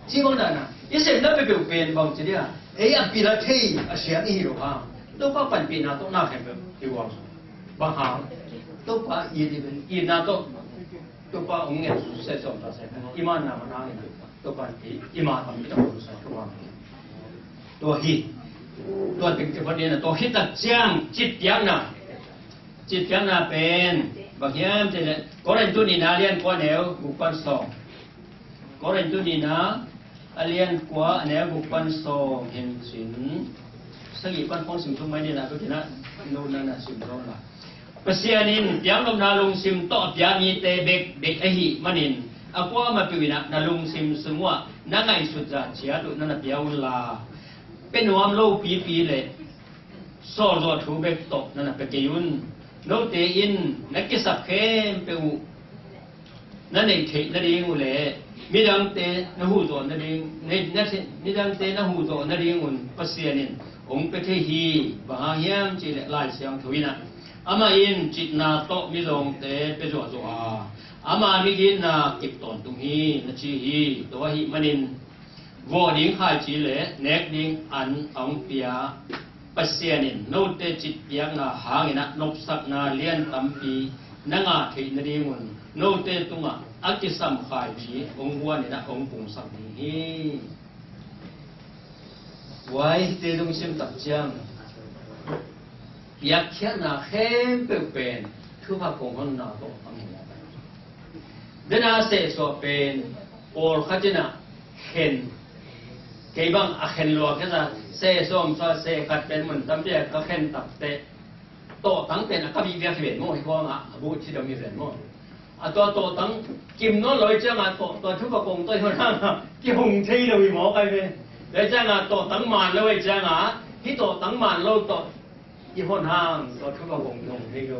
Ci bang dana, i sepna peuhpeuh pen bang ci dia, ei a pil a thei a siam i hi lo hang. Topa panpihna tawh na khempeuh i uang. Bang hang? Topa it i pen, itna tawh. Topa hong ngen seh sawm ta seh. I manna mana in. Topa i, i ma tam i tam sawm tua. Tua hi. Tua teng te phat ni na, tua hi tak ciang, citpiakna. Citpiakna pen, bang hiam ci le, Korin tu nihna lian kua neu, guk pan sawm. Korin tu nihna, a lian kua, a neu guk pan sawm hin cin. Sagih pan khong sim thum mai ni na, tu kina, nu na na sim lo la. Pasian in pianglomna lungsim tawh a pia mite bekbek ahih manin, a kuamah peuh in ah na lungsim sung uh ah na ngaihsut zah ciat uh na na pia un la, pia nuam lo pipi le sawlzawh thu bek tawh na na pia kei un. Note in na kisap khempeuh uh na neih theih nading uh le midangte na huhzawh nading, neih, na, midangte na huhzawh nadingun Pasian in hong pia thei hi. Bang hang hiam cih leh Lai Siangtho in ah, amah in citna tawh mizawngte pia zuahzuah a, ama migitna kip tawntung hi, na ci hi. Tua ahih manin vawh ding khaici le nek ding an a hong pia Pasian in note citpiakna hangin ah nopsakna lian tampi na ngah theih nadingun note tungah a kisam khaici hong guan in ah hong pungsak ding hi. Huaite lungsim tak ciang piakkhiatna khempeuh pen thupha kong honna tawh a mu. Dena sehsuah pen pawlkhat in ah khen, kei bang a khen lua kei sa, sehsuah sehkhat pen mun tampi a ka khen takteh tawhtang pen a ka bihbiak hi ven maw, hi khuangah a buh thidam hi ven maw. A tua tawhtang kim nawn lo hi ciangah tawh, tua thupha kong tawh hi hon hangah kihong thei lo hi maw kai ve. Lo hi ciangah tawhtang man lo hi ciangah hih tawhtang man lo tawh i hon hang tua thupha kong i hong thei lo.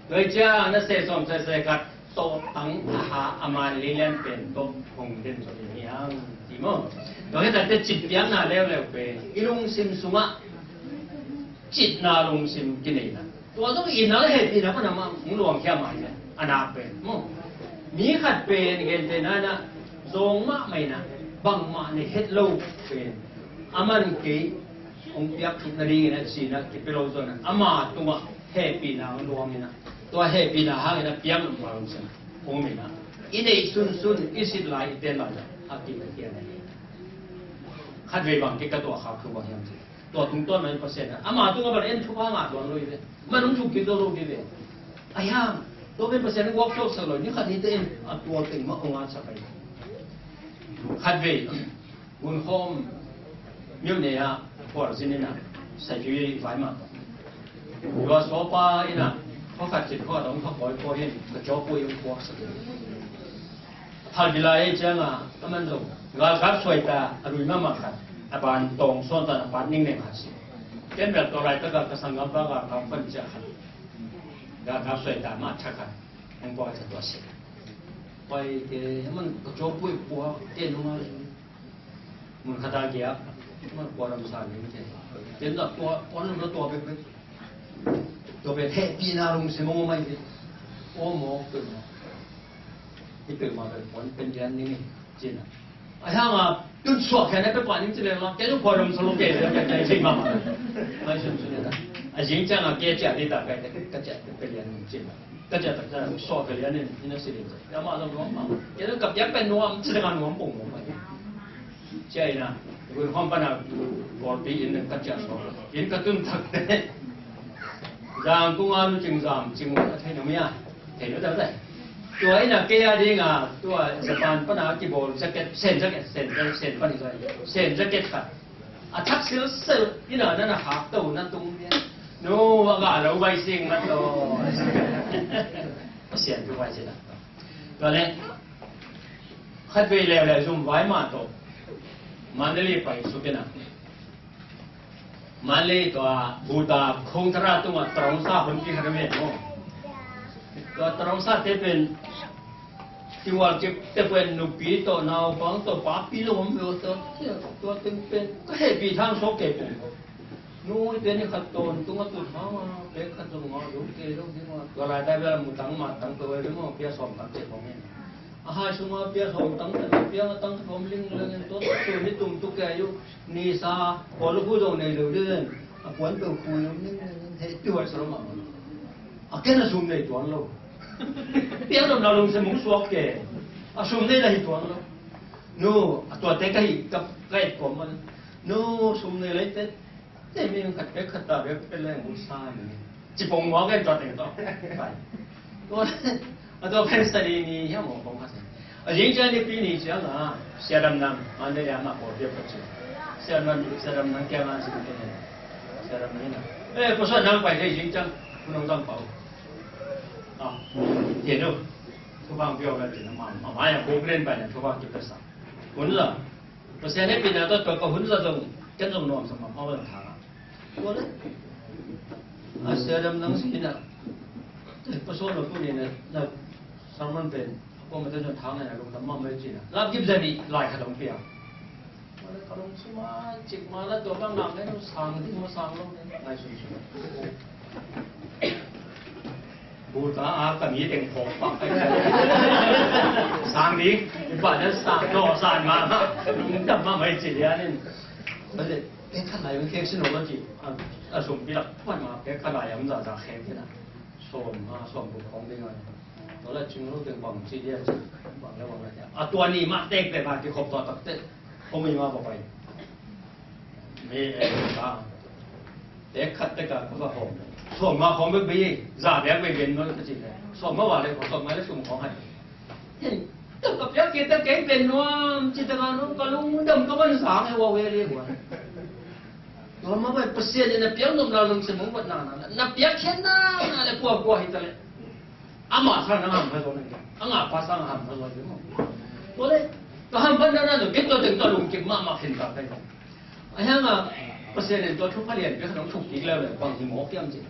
Tua hi ciang na seh sawm seh seh khat tawhtang a ha a man lilian pen tawh hong den sawm i hi hang ci maw. Tua hi takte citpiakna leuleu pen i lungsim sungah citna lungsim kineihna. Tua zong itna le hehpihna pan a mah hong luangkhia mah hi a nak pen maw. Mi khat pen gentehna in ah zawng mahmah in ah bangmah nei het lo pen a man kei hong piak thuk nadingin a ci-in ah kipia lo zaw in ah ama tungah hehpihna hong luang in ah tua hehpihna hangin a piak nopna lungsim hong om in ah i neih sunsun i sit lai i ten lai a kipia kian a hi. Khatvei bang kei ka tuah khak thu bang hiam cih tua tungtawn mah in Pasian in ama tungah bang en thupha ngah tuan lo hi ve. Man hong thuk kik zo lo hi ve. A hiang tua pen Pasian in guak suaksak lo hi. Ni khat ni te in a tua teng mah hong ngahsak ahi. Khatvei Gunkhawm myone ah khualzin in ah saipi vai mah tawh tua suapa in ah khua khat cin khua khat hong kha pawi pawi in ka cawpui hong puaksak hi. Phalbi lai ei ciangah a man zong galkap suaita a lui mahmah khat a ban tawng sawntan a pat ningneng khat si. Ken bel tua laitakah ka sanggampa galkap pan ciah khat galkap suaita mah thak khat hong puak a tua si. Pai ke a man ka cawpui puak ke nunga mun khata kia man kua lam sa ning te. Ken dah tua puan lam tua pek pek. Tua pen hehpihna lungsim hong om ahi ve. Aw mawk peuhmah. Hih peuhmah pen puan pen lian ning hi cin a. A hiang a tun suak khian a pia pah ning ci leng la kei zong khuadam sa lo kei leng ka kai thei mahmah. Mai sun sun a a zing ciang a kei a ciah ding ta kai ka ciah pen lian ning cin a. Ka ciah tak ciang suak pen lian ning in a si ding. Amah zong nuam mah kei zong ka piak pen nuam ci leng a nuam pong nuam mah. Ciah in a, Gunkhawm pan a Kawlpi inn ka ciah suak. Inn ka tun tak teh Zangkung a nu cing zam cing uh a thei na mi a thei na deuh deuh. Tua ina kei a dinga tua Japan pana kibawl jacket, sen jacket, sen, sen pani zoi, sen jacket khat. A thak silsel ina nana hak to na tung dia. No, a ga lo vai sing na to. Pasian tu vai sing na to. Tua le khat vei leuleu zum vai ma to. Mandalay pai suk ina. Mandalay tua Buddha khong thara tungah tarongsa hun pi khat om e maw. Tua tarongsa te pen tiwal kip te pen nupi tawh naupang tawh papi lo om ve tua tua teng pen ka hehpih thang sawk kei pung. Nui te ni khat tawntung a tut hang a pek khat zong ngah lo kei lo ding a tua lai tai bel a mu tang mat tang pe ua ve maw pia sawm tang cek hong en. A hai sung a pia sawm tang tang pia a tang sawm ling leng en tua tua ni tum tuk kei a yu. Nisa, kua lukhu zong nei lo ding, a puan to khui om ning ning ning, hei, tu hai sa lo mah. A ken a sum nei tuan lo. Piang lo na lungsim hong suak ke. A sum nei la hi tuan lo. Nu, a tuate ka hi, ka, ka et kuam man. Nu, sum nei lai te. Te mi khat pek khat ta pek pek leng bu sa ni. Ci pong muak en tua teng tawh. Pai. Tua, a tua pen study ni hiam hong kong khat. A zing ciang ni pi ni ciang a, Sia Dam Nang, Mandalay a mah pawl biak khat ci. Sia Dam, Sia Dam Nang kiang a ci pen. Sia Dam Nang ina. Eh, ko sa nang pai thei zing ciang, ko nong zang pau. Ah, hian lo. Ko bang biak khat ci na ma, ma, ma ya ko len pai na ko bang ci ka sa. Kun la. Pasian hehpihna tawh tua ka hun za zong, ken zong nuam sa mahmah a, thang a. Tua leh a Sia Dam Nang si in a, eh, Pastor lo tuni na, na sermon pen a kuamah te zong thang a, lungdam mahmah hi ci in a. Lam kip zani lai khat hong pia. Tua leh ka lungsim a cik mah la tua bang ngak ngai lo, sang ding maw sang lo, ngai sun sun. Buta a ka mi teng phawk pak kai. Sang ding, i pa na sang, no sang ma ma. Dam ma mai ci lian in. Bale, pek khat lai khek sin lo ci. A, a sum pi lak pan ma, pek khat lai am za za khek kina. Sawm ma, sawm bu khong ding a. Tua la cing lo teng bang ci dia ci. Bang la bang la ci. A tua ni ma tek pek ma ki khop tua tak te. Khong mi ma pa pai. Mi, eh, ka. Tek khat tek a ka va hawm. Sawm ma khawng bek bei, za bek bei gen maw ka ci le. Sawm ma va le, sawm ma le sum khawng hai. Hei, tek ka piak kei tek kei pen nuam, ci tek a nuam ka lungdam ka van sang he wa we le wa. Tua ma bai Pasian in a piak nopna lungsim hong vat na na, na piak khen na na le kua kua hi ta le. Amah sang na hampha zaw na, a ngah pa sang a hampha zaw hi maw. Tua le, ka hampha na na zong, kei tua teng tua lungkim mahmah khin ta kai. A hiang a, Pasian in tua thupha lian pi khat hong thuk kik leu le, bang hi mawk hiam ci.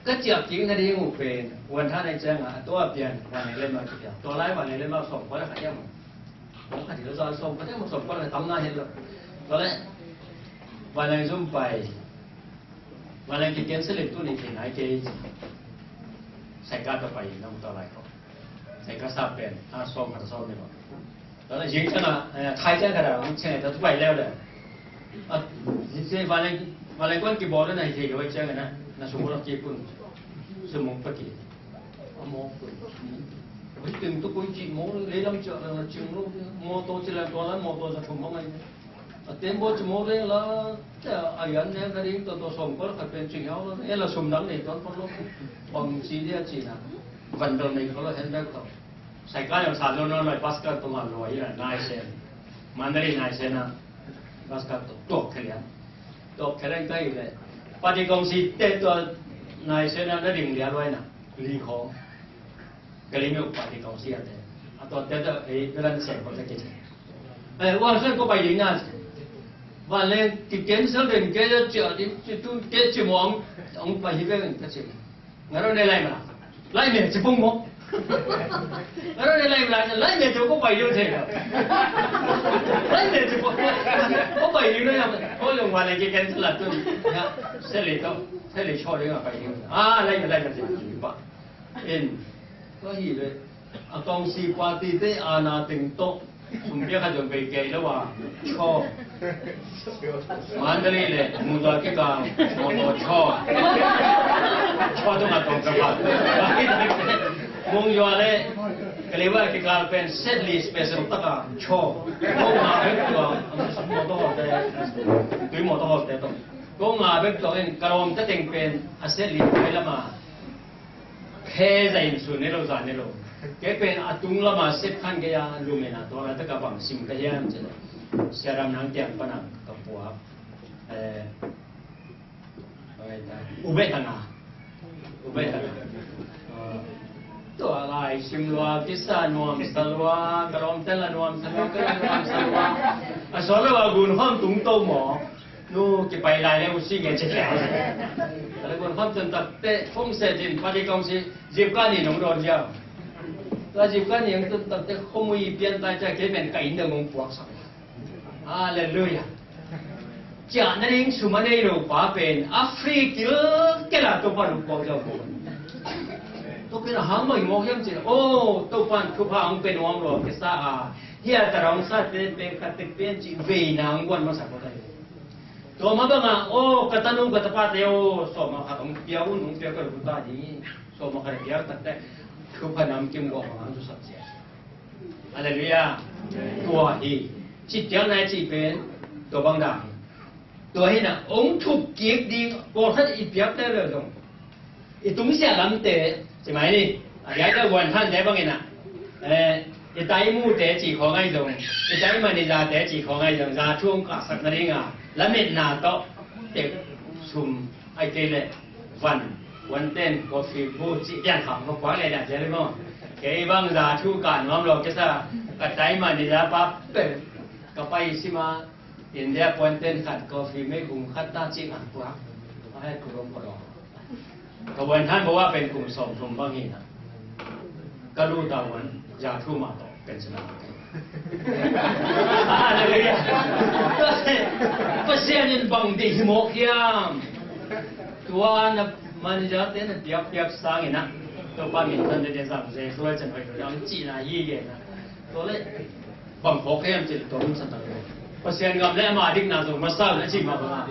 Ka ciah kik na ding uh pen, uan tha nei ciang a, a tua pian, van lei lem a ci pian. Tua lai van lei lem a sawm kua le khat hiam. Kua khat hi lo za sawm kua le khat hiam, sawm kua le khat tam na hi lo. Tua le, van lei zum pai. Van lei ki cancel in tuni thei nai kei. Saika tawh pai in nong tua lai ko. Saika sa pen, a sawm khat sawm ni ko. Tua lai zing ciang a, eh, thai ciang khat a, hong ciang a, tua pai leu leu. A, zing ciang van lei, van lei kuan kibawl na hi thei lo ciang a na, na sum lo ki kun. Sum mong pa ki. A mawk kun. Ui, ting tu kui ci mawk, lei lam ciang a na cing lo. Mawtaw ci lai tua lai, mawtaw za thum mawk ngai. A tembaw ci mawk reng la, a yan neng ka ding tawh tawh sawm kua le khat pen cing hiau lo, e la sum dang nei tuan pon lo. Bang ci dia ci na, van dang nei kua lo hen bek tawh. Saika yang sa lo na lai bus kar tawh ma lo a ina nai sen. Mandalay nai sen a bus kar tawh tuak khe lian. Tuak khe lian ka hi le. Party kong si te tua nai sen a na ding lia lo a ina. Li khong. Ka lim uh party kong si a te. A tua te tua, eh, belan sen ko te ke. Eh, wa sen ko pai ding na. Wa le ki cancel den ke ya cia di, ci tu ke ci mo ang, ang pai hi ve ka ci. Nga ro ne lai ma. Lai me ci pung mo. Nga ro ne lai ma, lai me ci ko pai yo te. Lai me ci pung. Ko pai yo ne ya. Ko yong wa le ki cancel la tu. Ya, se le to. Se le cho le nga pai yo. Ah, lai me, lai me ci ba. In, tua hi ve. A kawngsi party te a na teng tawh. Sum piak khat zong bei kei lo a. Chaw. Mandalay le Mutual kikal mawtaw chaw. Chaw tungah tawng ka pha. Mung Yua le Kalewa kikal pen set li special taka chaw. Ko nga bek tua mawtaw hawlte. Tui mawtaw hawlte tawh. Ko nga bek tua in ka lawmte teng pen a set li pai lama. Khe zah in sun ne lo, zah ne lo. Kei pen a tung lama sep khan kei a, lumen a tua la taka bang sim ka hiam ci. Sia Ram Nang Tiang pana ka puak. Eh, U Be Tanga. U Be Tanga. Ah, tua lai sim lua, kisa nuam sa lua, ka lawm tel a nuam sa lua, ka nuam sa lua. A sawl lo a gun khawm tung to maw. Nu kipai lai le u si nge ci. Ka le gun khawm tun takte, khawm se din, pali kawm si, zip ka ni nong dawn ziau. Tua zip ka ni ang tun takte, khawm ui pian tai cia, kei pen ka inn dang nong puak sak. Halleluiah. Ciah nading sum a nei lo pa pen a free kilkel a Topa lungkuang zia uh. Topa in a hang mah hi mawk hiam cih leh, aw, Topa in thupha hong pia nuam lua kisa a, hih a ta hong sate pen khat tek pen cih veina hong guan masa kawt ahi. Tua mah bangah, aw, ka tanu ka tapate aw, sawma khat hong pia un, hong pia ka lo ta hi. Sawma khat pia takte thupha namkim guak bang hong susak cia. Halleluiah. Tua hi. Cih piakna i cih pen tua bang dan hi. Tua hi na, hong thup kik ding, pawlkhat i piak leuleu zong, i tungsiah lamte, ci mai ni. A diakdiak vuan thante bangin ah, eh, i taimute cih khawng ahi zong, i taimanizate cih khawng ahi zong, za thu hong kahsak nading a, lametna tawh, tek sum, ai kei leh van, one ten, coffee bu, cih pian khang, ma kuak leh dah cia leh maw. Kei bang za thu kah nuam lo kisa, ka taimaniza pa pen, ka pai sima, India puan ten khat, coffee mei kum khat ta cih ngan kuak. A hai kurom ko dong. Ka vuan han bawa pen kum sawm thum bang hi na. Ka lu ta vuan, za thu ma tawh, pension a kei. Halleluiah. Pasian in bang deih hi mawk hiam. Tua na manager te na piak piak sangin ah. Tua pa min tan de de zang ze, tua chan hoi tua dang cih na hi ge na. Tua le bang phawk hiam cih tua hun sa tak. Pasian ngam le ama dikna zong masa na cih ma bang a.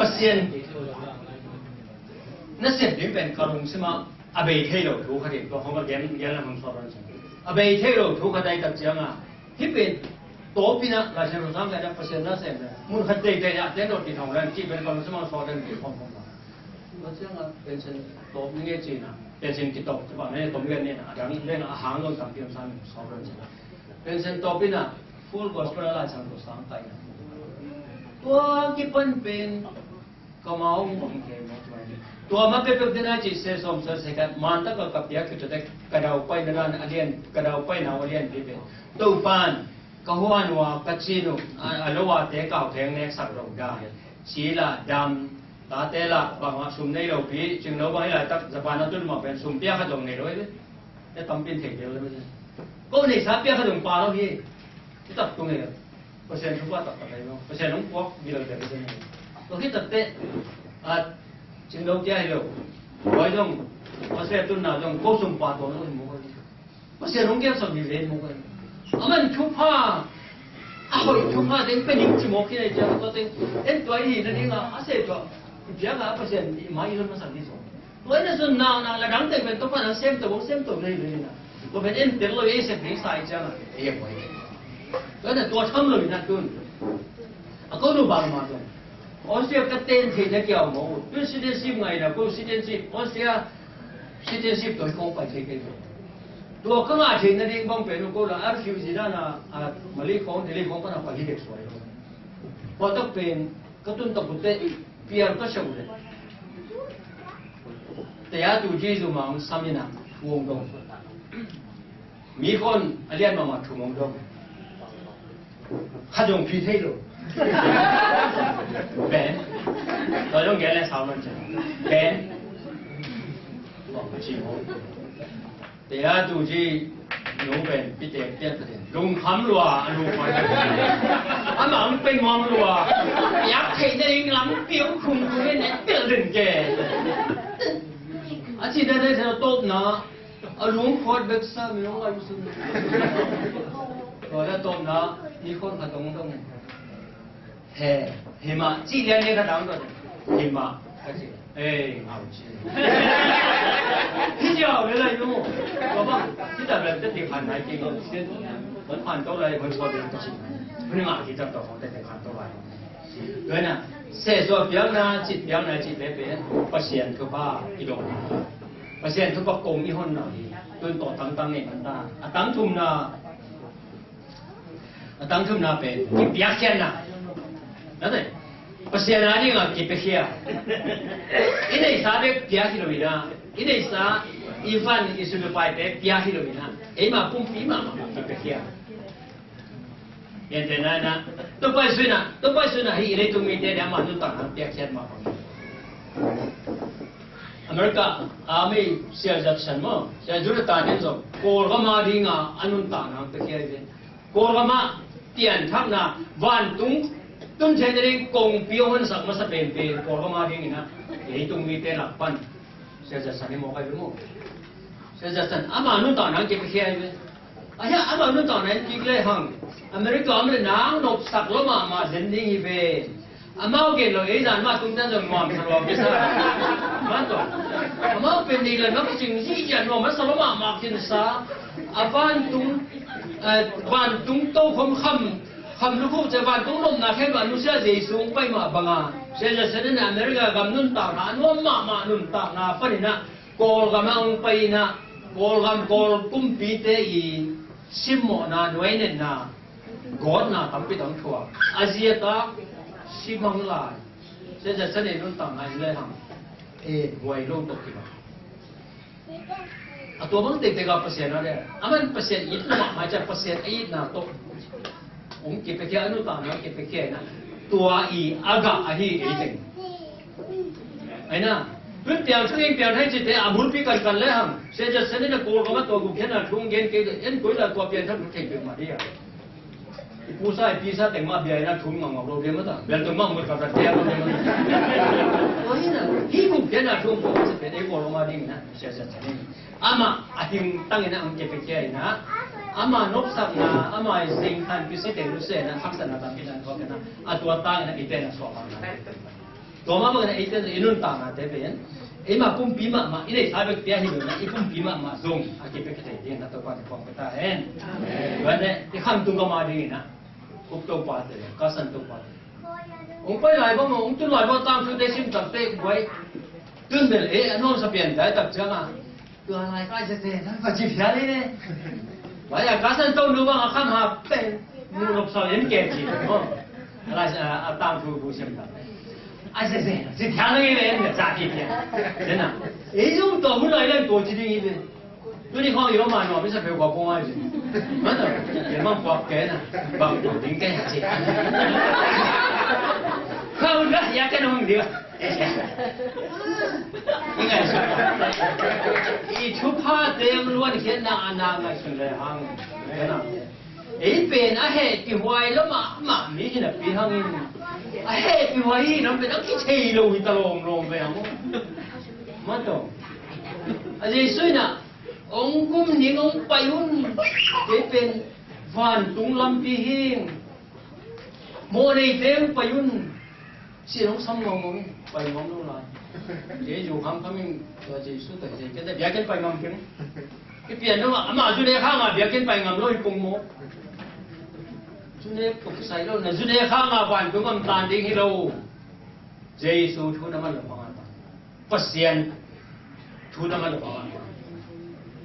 Pasian na sian ding pen ka lungsim ah a bei thei lo thu khat in tua hong ka gen, gen lam hong sawt ron cih. A bei thei lo thu khat ai tak ciang a. Hih pen tawpin ah Laisiangtho sang khat ah Pasian na sem le mun khat teitei ah ten dawh kithawng len cih pen ka lungsim ah sawt den kithawng khawm a. Tua ciang ah pension tawp ni nge cih na, pension kitawp tu bang ne tawm lian ne na, a dang len a hang lo tampi om sang sawt len cih. Pension tawpin ah Full Gospel ah Laisiangtho sang kai na. Tua kipan pen Kamau hong kei maw tua hi. Tua ma pepep dena ci se som sa se ka man ta ka ka piak ki to te ka dau pai na lan a lian, ka dau pai na a lian pi pe. Topan ka huan ua ka cinu a, a lo a te kau theng nek sak lo dai. Ci la dam ta te la bang a sum nei lo pi cing lo bang i lai tak Japan a tun ma pen sum piak a dong nei lo i. Te tam pin thei deu le. Ko nei sa piak a dong pa lo hi. Ci tak tung nei lo. Pasian thupha taktak ahi lo. Pasian hong puak gilal pen Pasian ahi. Tua khit takte, a, cingdo kia hi lo. Tua hi zong, Pasian tunna zong, ko sum pa tuan lo hi mawk ahi. Pasian hong kiamsam hi ven mawk ahi. Aman thupha, a hoih thupha teng pe ning ci mawk hi na hi ciang, tua teng, en tua hi na ding a, a se tua, i piak a Pasian i mai i lon masak hi zong. Tua hi na zon nau nau la dang teng pen Topa nang sem to, sem to nei lo hi na. Tua pen en tel lo ei sek ding sa i ciang a, ei a buai. Tua hi na tua tham lo hi na tun. A ko nu bang ma tun. Austria ka ten thei na kiau mo. Tun citizenship ngai na ko citizenship, Austria citizenship to hi kong pai thei kei. Tua ka ngah thei na ding bang pen ko la refugee dan a, a Mali khong, Delhi khong ka na pai hi dek suai lo. Tua tak pen ka tun tak ute, piar ka siau le. Te a tu Jesu mang samina, wong dong. Mi khon a lian mahmah thu mong dong. Kha dong phi thei lo. Ben. Tua dong gen le sao man chen. Ben. Bang chi mo. Te a tu chi nu ben pi te pian ta den. Lung kham lua a lung kham. A mang pen mong lua. Yak thei na ing lam piu khum khum ne pel den ke. A chi da da sa top na. A lungkhuat bek sa mi hong ai sun. Tua la tawmna ni khon khat hong dong. He, he mah, ci lian ni khat hong dong. He mah, ka ci. Ei, ngau ci. Hi ci au le lai nu. Tua bang, ci ta bel te ti khan nai ki ngau ci. Hon phan to lai, hon suat bel ka ci. Hon ngah ki ta to hong te ti khan to lai. Tua na, se suak piakna, cit piakna, cit pepe. Pasian thupha i dong. Pasian thupha kong i honna hi. Tun tawh tangtang nei man ta. A tangthumna, a tangthumna pen kipiakkhiatna. Nate, Pasian a dinga kipiakhia. I neihsa bek pia hi lo ina, i neihsa, i van, i sunupaite pia hi lo ina, eima pumpi mahmah kipiakhia. Gentehna ina, Topa Jesu ina, Topa Jesu ina hi i leitung mite ina ama nuntakna piakkhiat mah bang. America a mi Sia Judson maw, Sia Judson in zong Kawlgam a dinga a nuntakna piakhia hi ve. Kawlgam a pianthakna, vantung tun thei nading kongpi hong honsak masa penpen Kawlgam a dingin a, leitung mite lak pan Sia Judson hi mawk ahi ve maw. Sia Judson ama nuntakna kipiakhia hi ve. Ahi a, ama nuntakna in kik le hang America om le nang nopsak lo mahmah zen ding hi ve. Amau gen lo, ei zan mah tungtan zong nuamsa lua kisa. Mah tawh, amau pen nei lo mah kicing zihziah nuam masa lo mahmah kinsa. A vantung, eh, vantung tokhom kham, kham lukhu cia vantung nopna khen va nusia Jesu hong pai mah banga, Sia Judson in America gam nuntakna a nuam mahmah nuntakna panin a, Kawlgam a hong pai in a, Kawlgam, Kawl kumpite i simmawhna, nuainenna, gawtna tampi tam thuak. A ziata simang lai. Sia Judson in nuntakna in le hang, e, huai lo tawh kibang. A tua bang tektek a Pasian a le, a man Pasian it mahmah cia, Pasian a itna tawh hong kipiakhia, a nuntakna hong kipiakhia in a, tua i a gah ahi ei teng. Aina, tun piang thak in piang thak cite a bulpi kankan le hang, Sia Judson in a Kawlgam a tua gupkhiatna thu hong gen kei le, en koi la tua piang thak thu thei peuhmah dia. I pusa i pisa teng mah bia in a thu ngakngak lo dia mah ta. Bel teng mah mut kap ta dia mah dia mah ta. Tua hi na, hih gupkhiatna thu hong kawk masa pen ei Kawlgam a dingin a, Sia Judson in. Amah a hingtang in a hong kipiakhia in a, ama nopsakna, ama i singthan pisi teng lu se in a, haksatna tampi in a thuak in a, a tua tang in a i pen a suak a. Tua mah bangin a eite zong i nuntaknate pen eima pumpi mahmah, i neihsa bek pia hi lo in a, i pumpi mahmah zong a kipiakhia thei dingin a Topa in thupha pia ta hen. Amen. Tua hi a, i Khamtung gam a dingin a, Cook topate, Carson topate, hong pai lai bang, hong tun lai bang, tangthute sim takteh buai. Tun bel e, a nuamsa pian dai tak ciang a, tua lai kai se te, nan pa ci phial hi ne. Vai a Carson to nu bang a kham ha pen, nu lok sa en ke ci maw. A lai sa, a tangthu bu sem ta. Ai se se, ci phial nang hi le, en za ci phial. Zen a. Ei zong tua hun lai leng tua ci ding hi le. Tuni khawng i om a nuam i sa pheu kua kong ai ci. Mah ta, i mang puak ke na. Bang tua ding ke ci. Khau na, ya ke nong ding. I ngaihsut. I thuphate hong luankhiatna a na ngaihsun le hang. Ei pen a hehpihhuai lo mahmah mi hi napi hangin, a hehpihhuai hi lam pen a kithei lo hi ta lawmlawm ve hang. Mah tawh. A Jesu in a, hong kum ning hong pai un. Kei pen vantung lampi hi. Mawh neite hong pai un. Sian hong sam ngawngawng in, pai ngawng lo lai. Jesu hamham in, tua Jesu tua Jesu tua biakinn pai ngam keng. Kipian lo, amah zu nek hanga biakinn pai ngam lo hi kong maw. Zu nek tuk sai lo, na zu nek hanga vantung gam tan ding hi lo. Jesu thu na man lo hanga tan. Pasian thu na man lo hanga tan.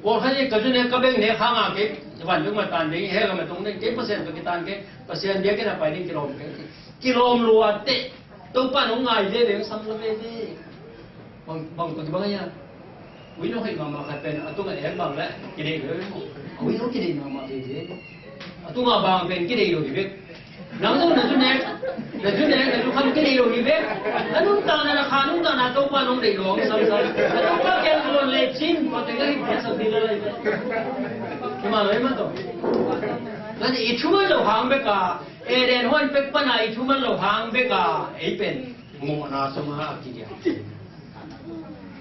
Pawlkhat in ka zu nek ka beng nek hanga kei vantung gam tan ding, hell gam a tong ding, kei Pasian tua kitan kei, Pasian biakinn a pai ding kilawm kei. Kilawm lua teh. Topa nong ngai veve, nong sam lua veve. Bang, bang tua kibang ahi a. Ui nong hei mahmah khat pen a tungah en bang le kideih veve maw. Ui nong kideih mahmah veve. A tungah bang pen kideih lo hi vek. Nang zong na zu nek, na zu nek, na zu kham kideih lo hi vek. Na nuntakna, na kha nuntakna Topa nong deih lo hong sam sam. Na Topa kiang luan le cin, tua teng ahi piasak ding le lai vek. Kima lo hi mah tawh. Nang i thu man lo hang bek a, Eden huan pek pana i thuman lo hang bek a, ei pen mawhna sungah a kidiak.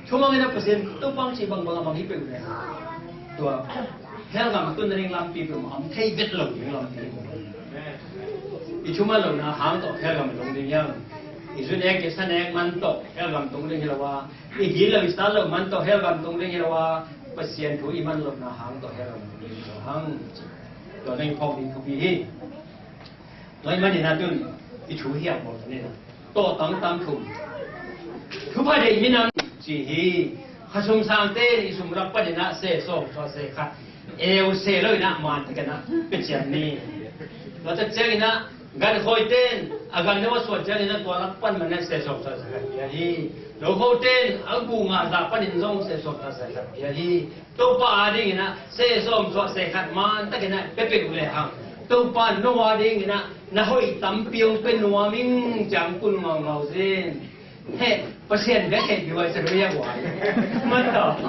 Thumang in a Pasian Topa hong cih bangbang a mang hi peuh le, tua hell gam a tun nading lampi peuhmah om thei vet lo ding lampi. I thuman lohna hang tawh hell gam a dong ding hiam? I zu nek i sa nek man tawh hell gam tong ding hi lo a, i gilo i sa lo man tawh hell gam tong ding hi lo a, Pasian thu i man lohna hang tawh hell gam tong ding hi lo hang. Tua na i phawk ding thupi hi. Tua ahih manin a tun i thu hiam bawl ta ni na. Tawh tangtang thum. Thupha deih minam ci hi. Khasum sangte in i sum lak panin ah se sawm suah se khat eu se lo in ah man takin ah pia ciam ni. Tua tak ciangin ah gankhawite in a gan deuh a suan ciangin ah tua lak pan man ah se sawm suah se khat pia hi. Lokhote in a gu ngah zah panin zong se sawm suah se khat pia hi. Topa adingin ah se sawm suah se khat man takin ah pia peuh lehang, Topa no adingin ah na hoih tampi hong pia nuam ing, ciang kun ngaungau zin. He, Pasian bek he biwai sa bia buai. Mata.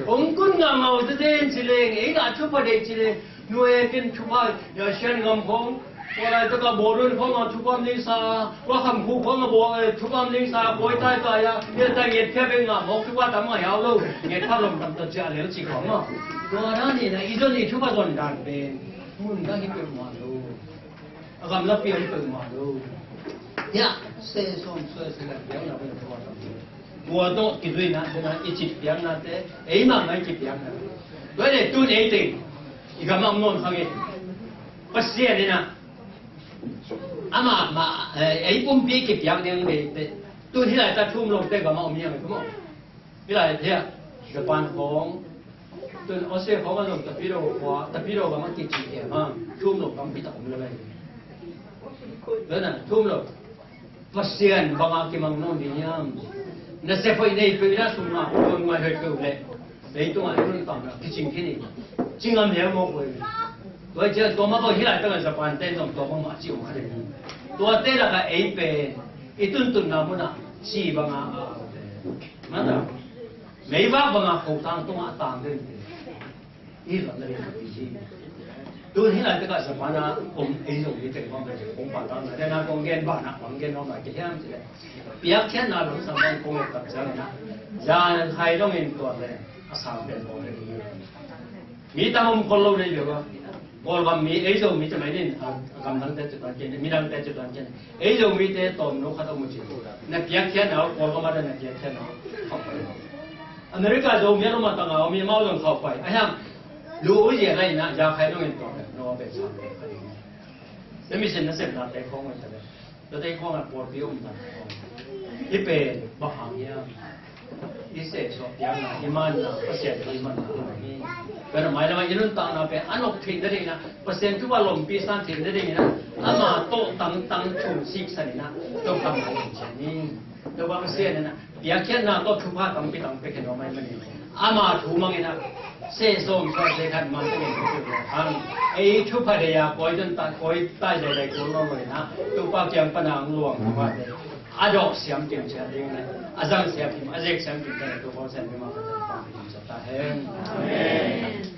Ong kun nga mau te den ci leng, ei na thupha dei ci leng. Nue kin thupha, ya sian ngam khong. Tua lai taka borun khong a thupha ni sa. Wa kham khu khong a bo, eh, thupha ni sa. Boi tai tai ya. Ya tai nget phia beng ngam hong thupha tam ngai hau lo. Nget pha lom tam ta cia lel ci khong ma. Tua na ni na i zon i thupha zon dan pen. Mun ka hi pe ma lo. A gamla piang peuhmah lo. Hiah, se sawm suai se la piang na pen tua tam. Tua tawh kizuina, tua i cip piang nate, ei mahmah i cip piang na. Tua le tun ei teng, i gam a om nawn kha nge. Pasian in a, amah mah, eh, ei pumpi kipiak ding dei te. Tun hi lai ta thum lo te gam a om hiang e, tua maw. Hi lai phiah, Japan khawng, tun Australia khawng a zong Tapidaw khua, Tapidaw gam a kici khem hang, thum lo tampi tak om lo lai. Tua na, thum lo. Pasian bang a kimang nawn ding hiam? Na sep hoih nei peuh na sum ngah, tua nuai hoih peuh leh. Leitung ah i nuntakna kicing khin hi. Ci ngam hiam maw koi. Tua ciang tua mah bang hi lai tak a Japan te zong tua bang mah ci om kha ding hi. Tua te lak a ei pen i tuntunna mun ah ci bang a, a, mata. Meivak bang a khotang tung ah tang den hi. I lam na rin pi hi. Tun hi lai tak a Japan a om ei zong hi teng bang pen kong pan tang na den a kong gen bang a kong gen nuam lai ki hiam ci leh. Piakkhiatna lam sam bang kong et tak ciangin ah, zan khai dongin tua le a sang pen pawl le hi. Mi tam om khol lo nei bia ba. Kawlgam mi, ei Zomi te mai nin, a, a gam dangte ci tuan kei, mi dangte ci tuan kei. Ei Zomite tawm no khat om uh ci. Na piakkhiatna uh, Kawlgam ah na piakkhiatna uh. Khauh pai. America Zomi a lom a tang a om i mau zong khauh pai. A hiam, lu u zia lai na, za khai dongin tua, no a pen sang pen khai. Na mission na sepnate khawng oi ta le. Tua te khawng a pawlpi om ta khawng. Hi pen bang hang hiam. I seh suah piakna, i manna, Pasian i manna. Pen a mailam a i nuntakna pen a nok theih nadingin ah, Pasian thu a lompi san theih nadingin ah, ama tawh tangtang thum siksan in ah, tua kam a lom cian in. Tua bang Pasian in ah, piakkhiatna tawh thupha tampi tang pia khen a mai manin. Ama thu mangin ah, se sawm suah se khat man tengin thu pia hang. Ei thupha dei a, koi tun ta, koi tai dei dei kul lo lo in ah, Topa kiang pan a ang luang thupha dei. A dawh siam kim ciat ding le, a zang siam kim, a zek siam kim ciat le, Topa siam kim a ka tang pang kim ciat ta hen. Amen.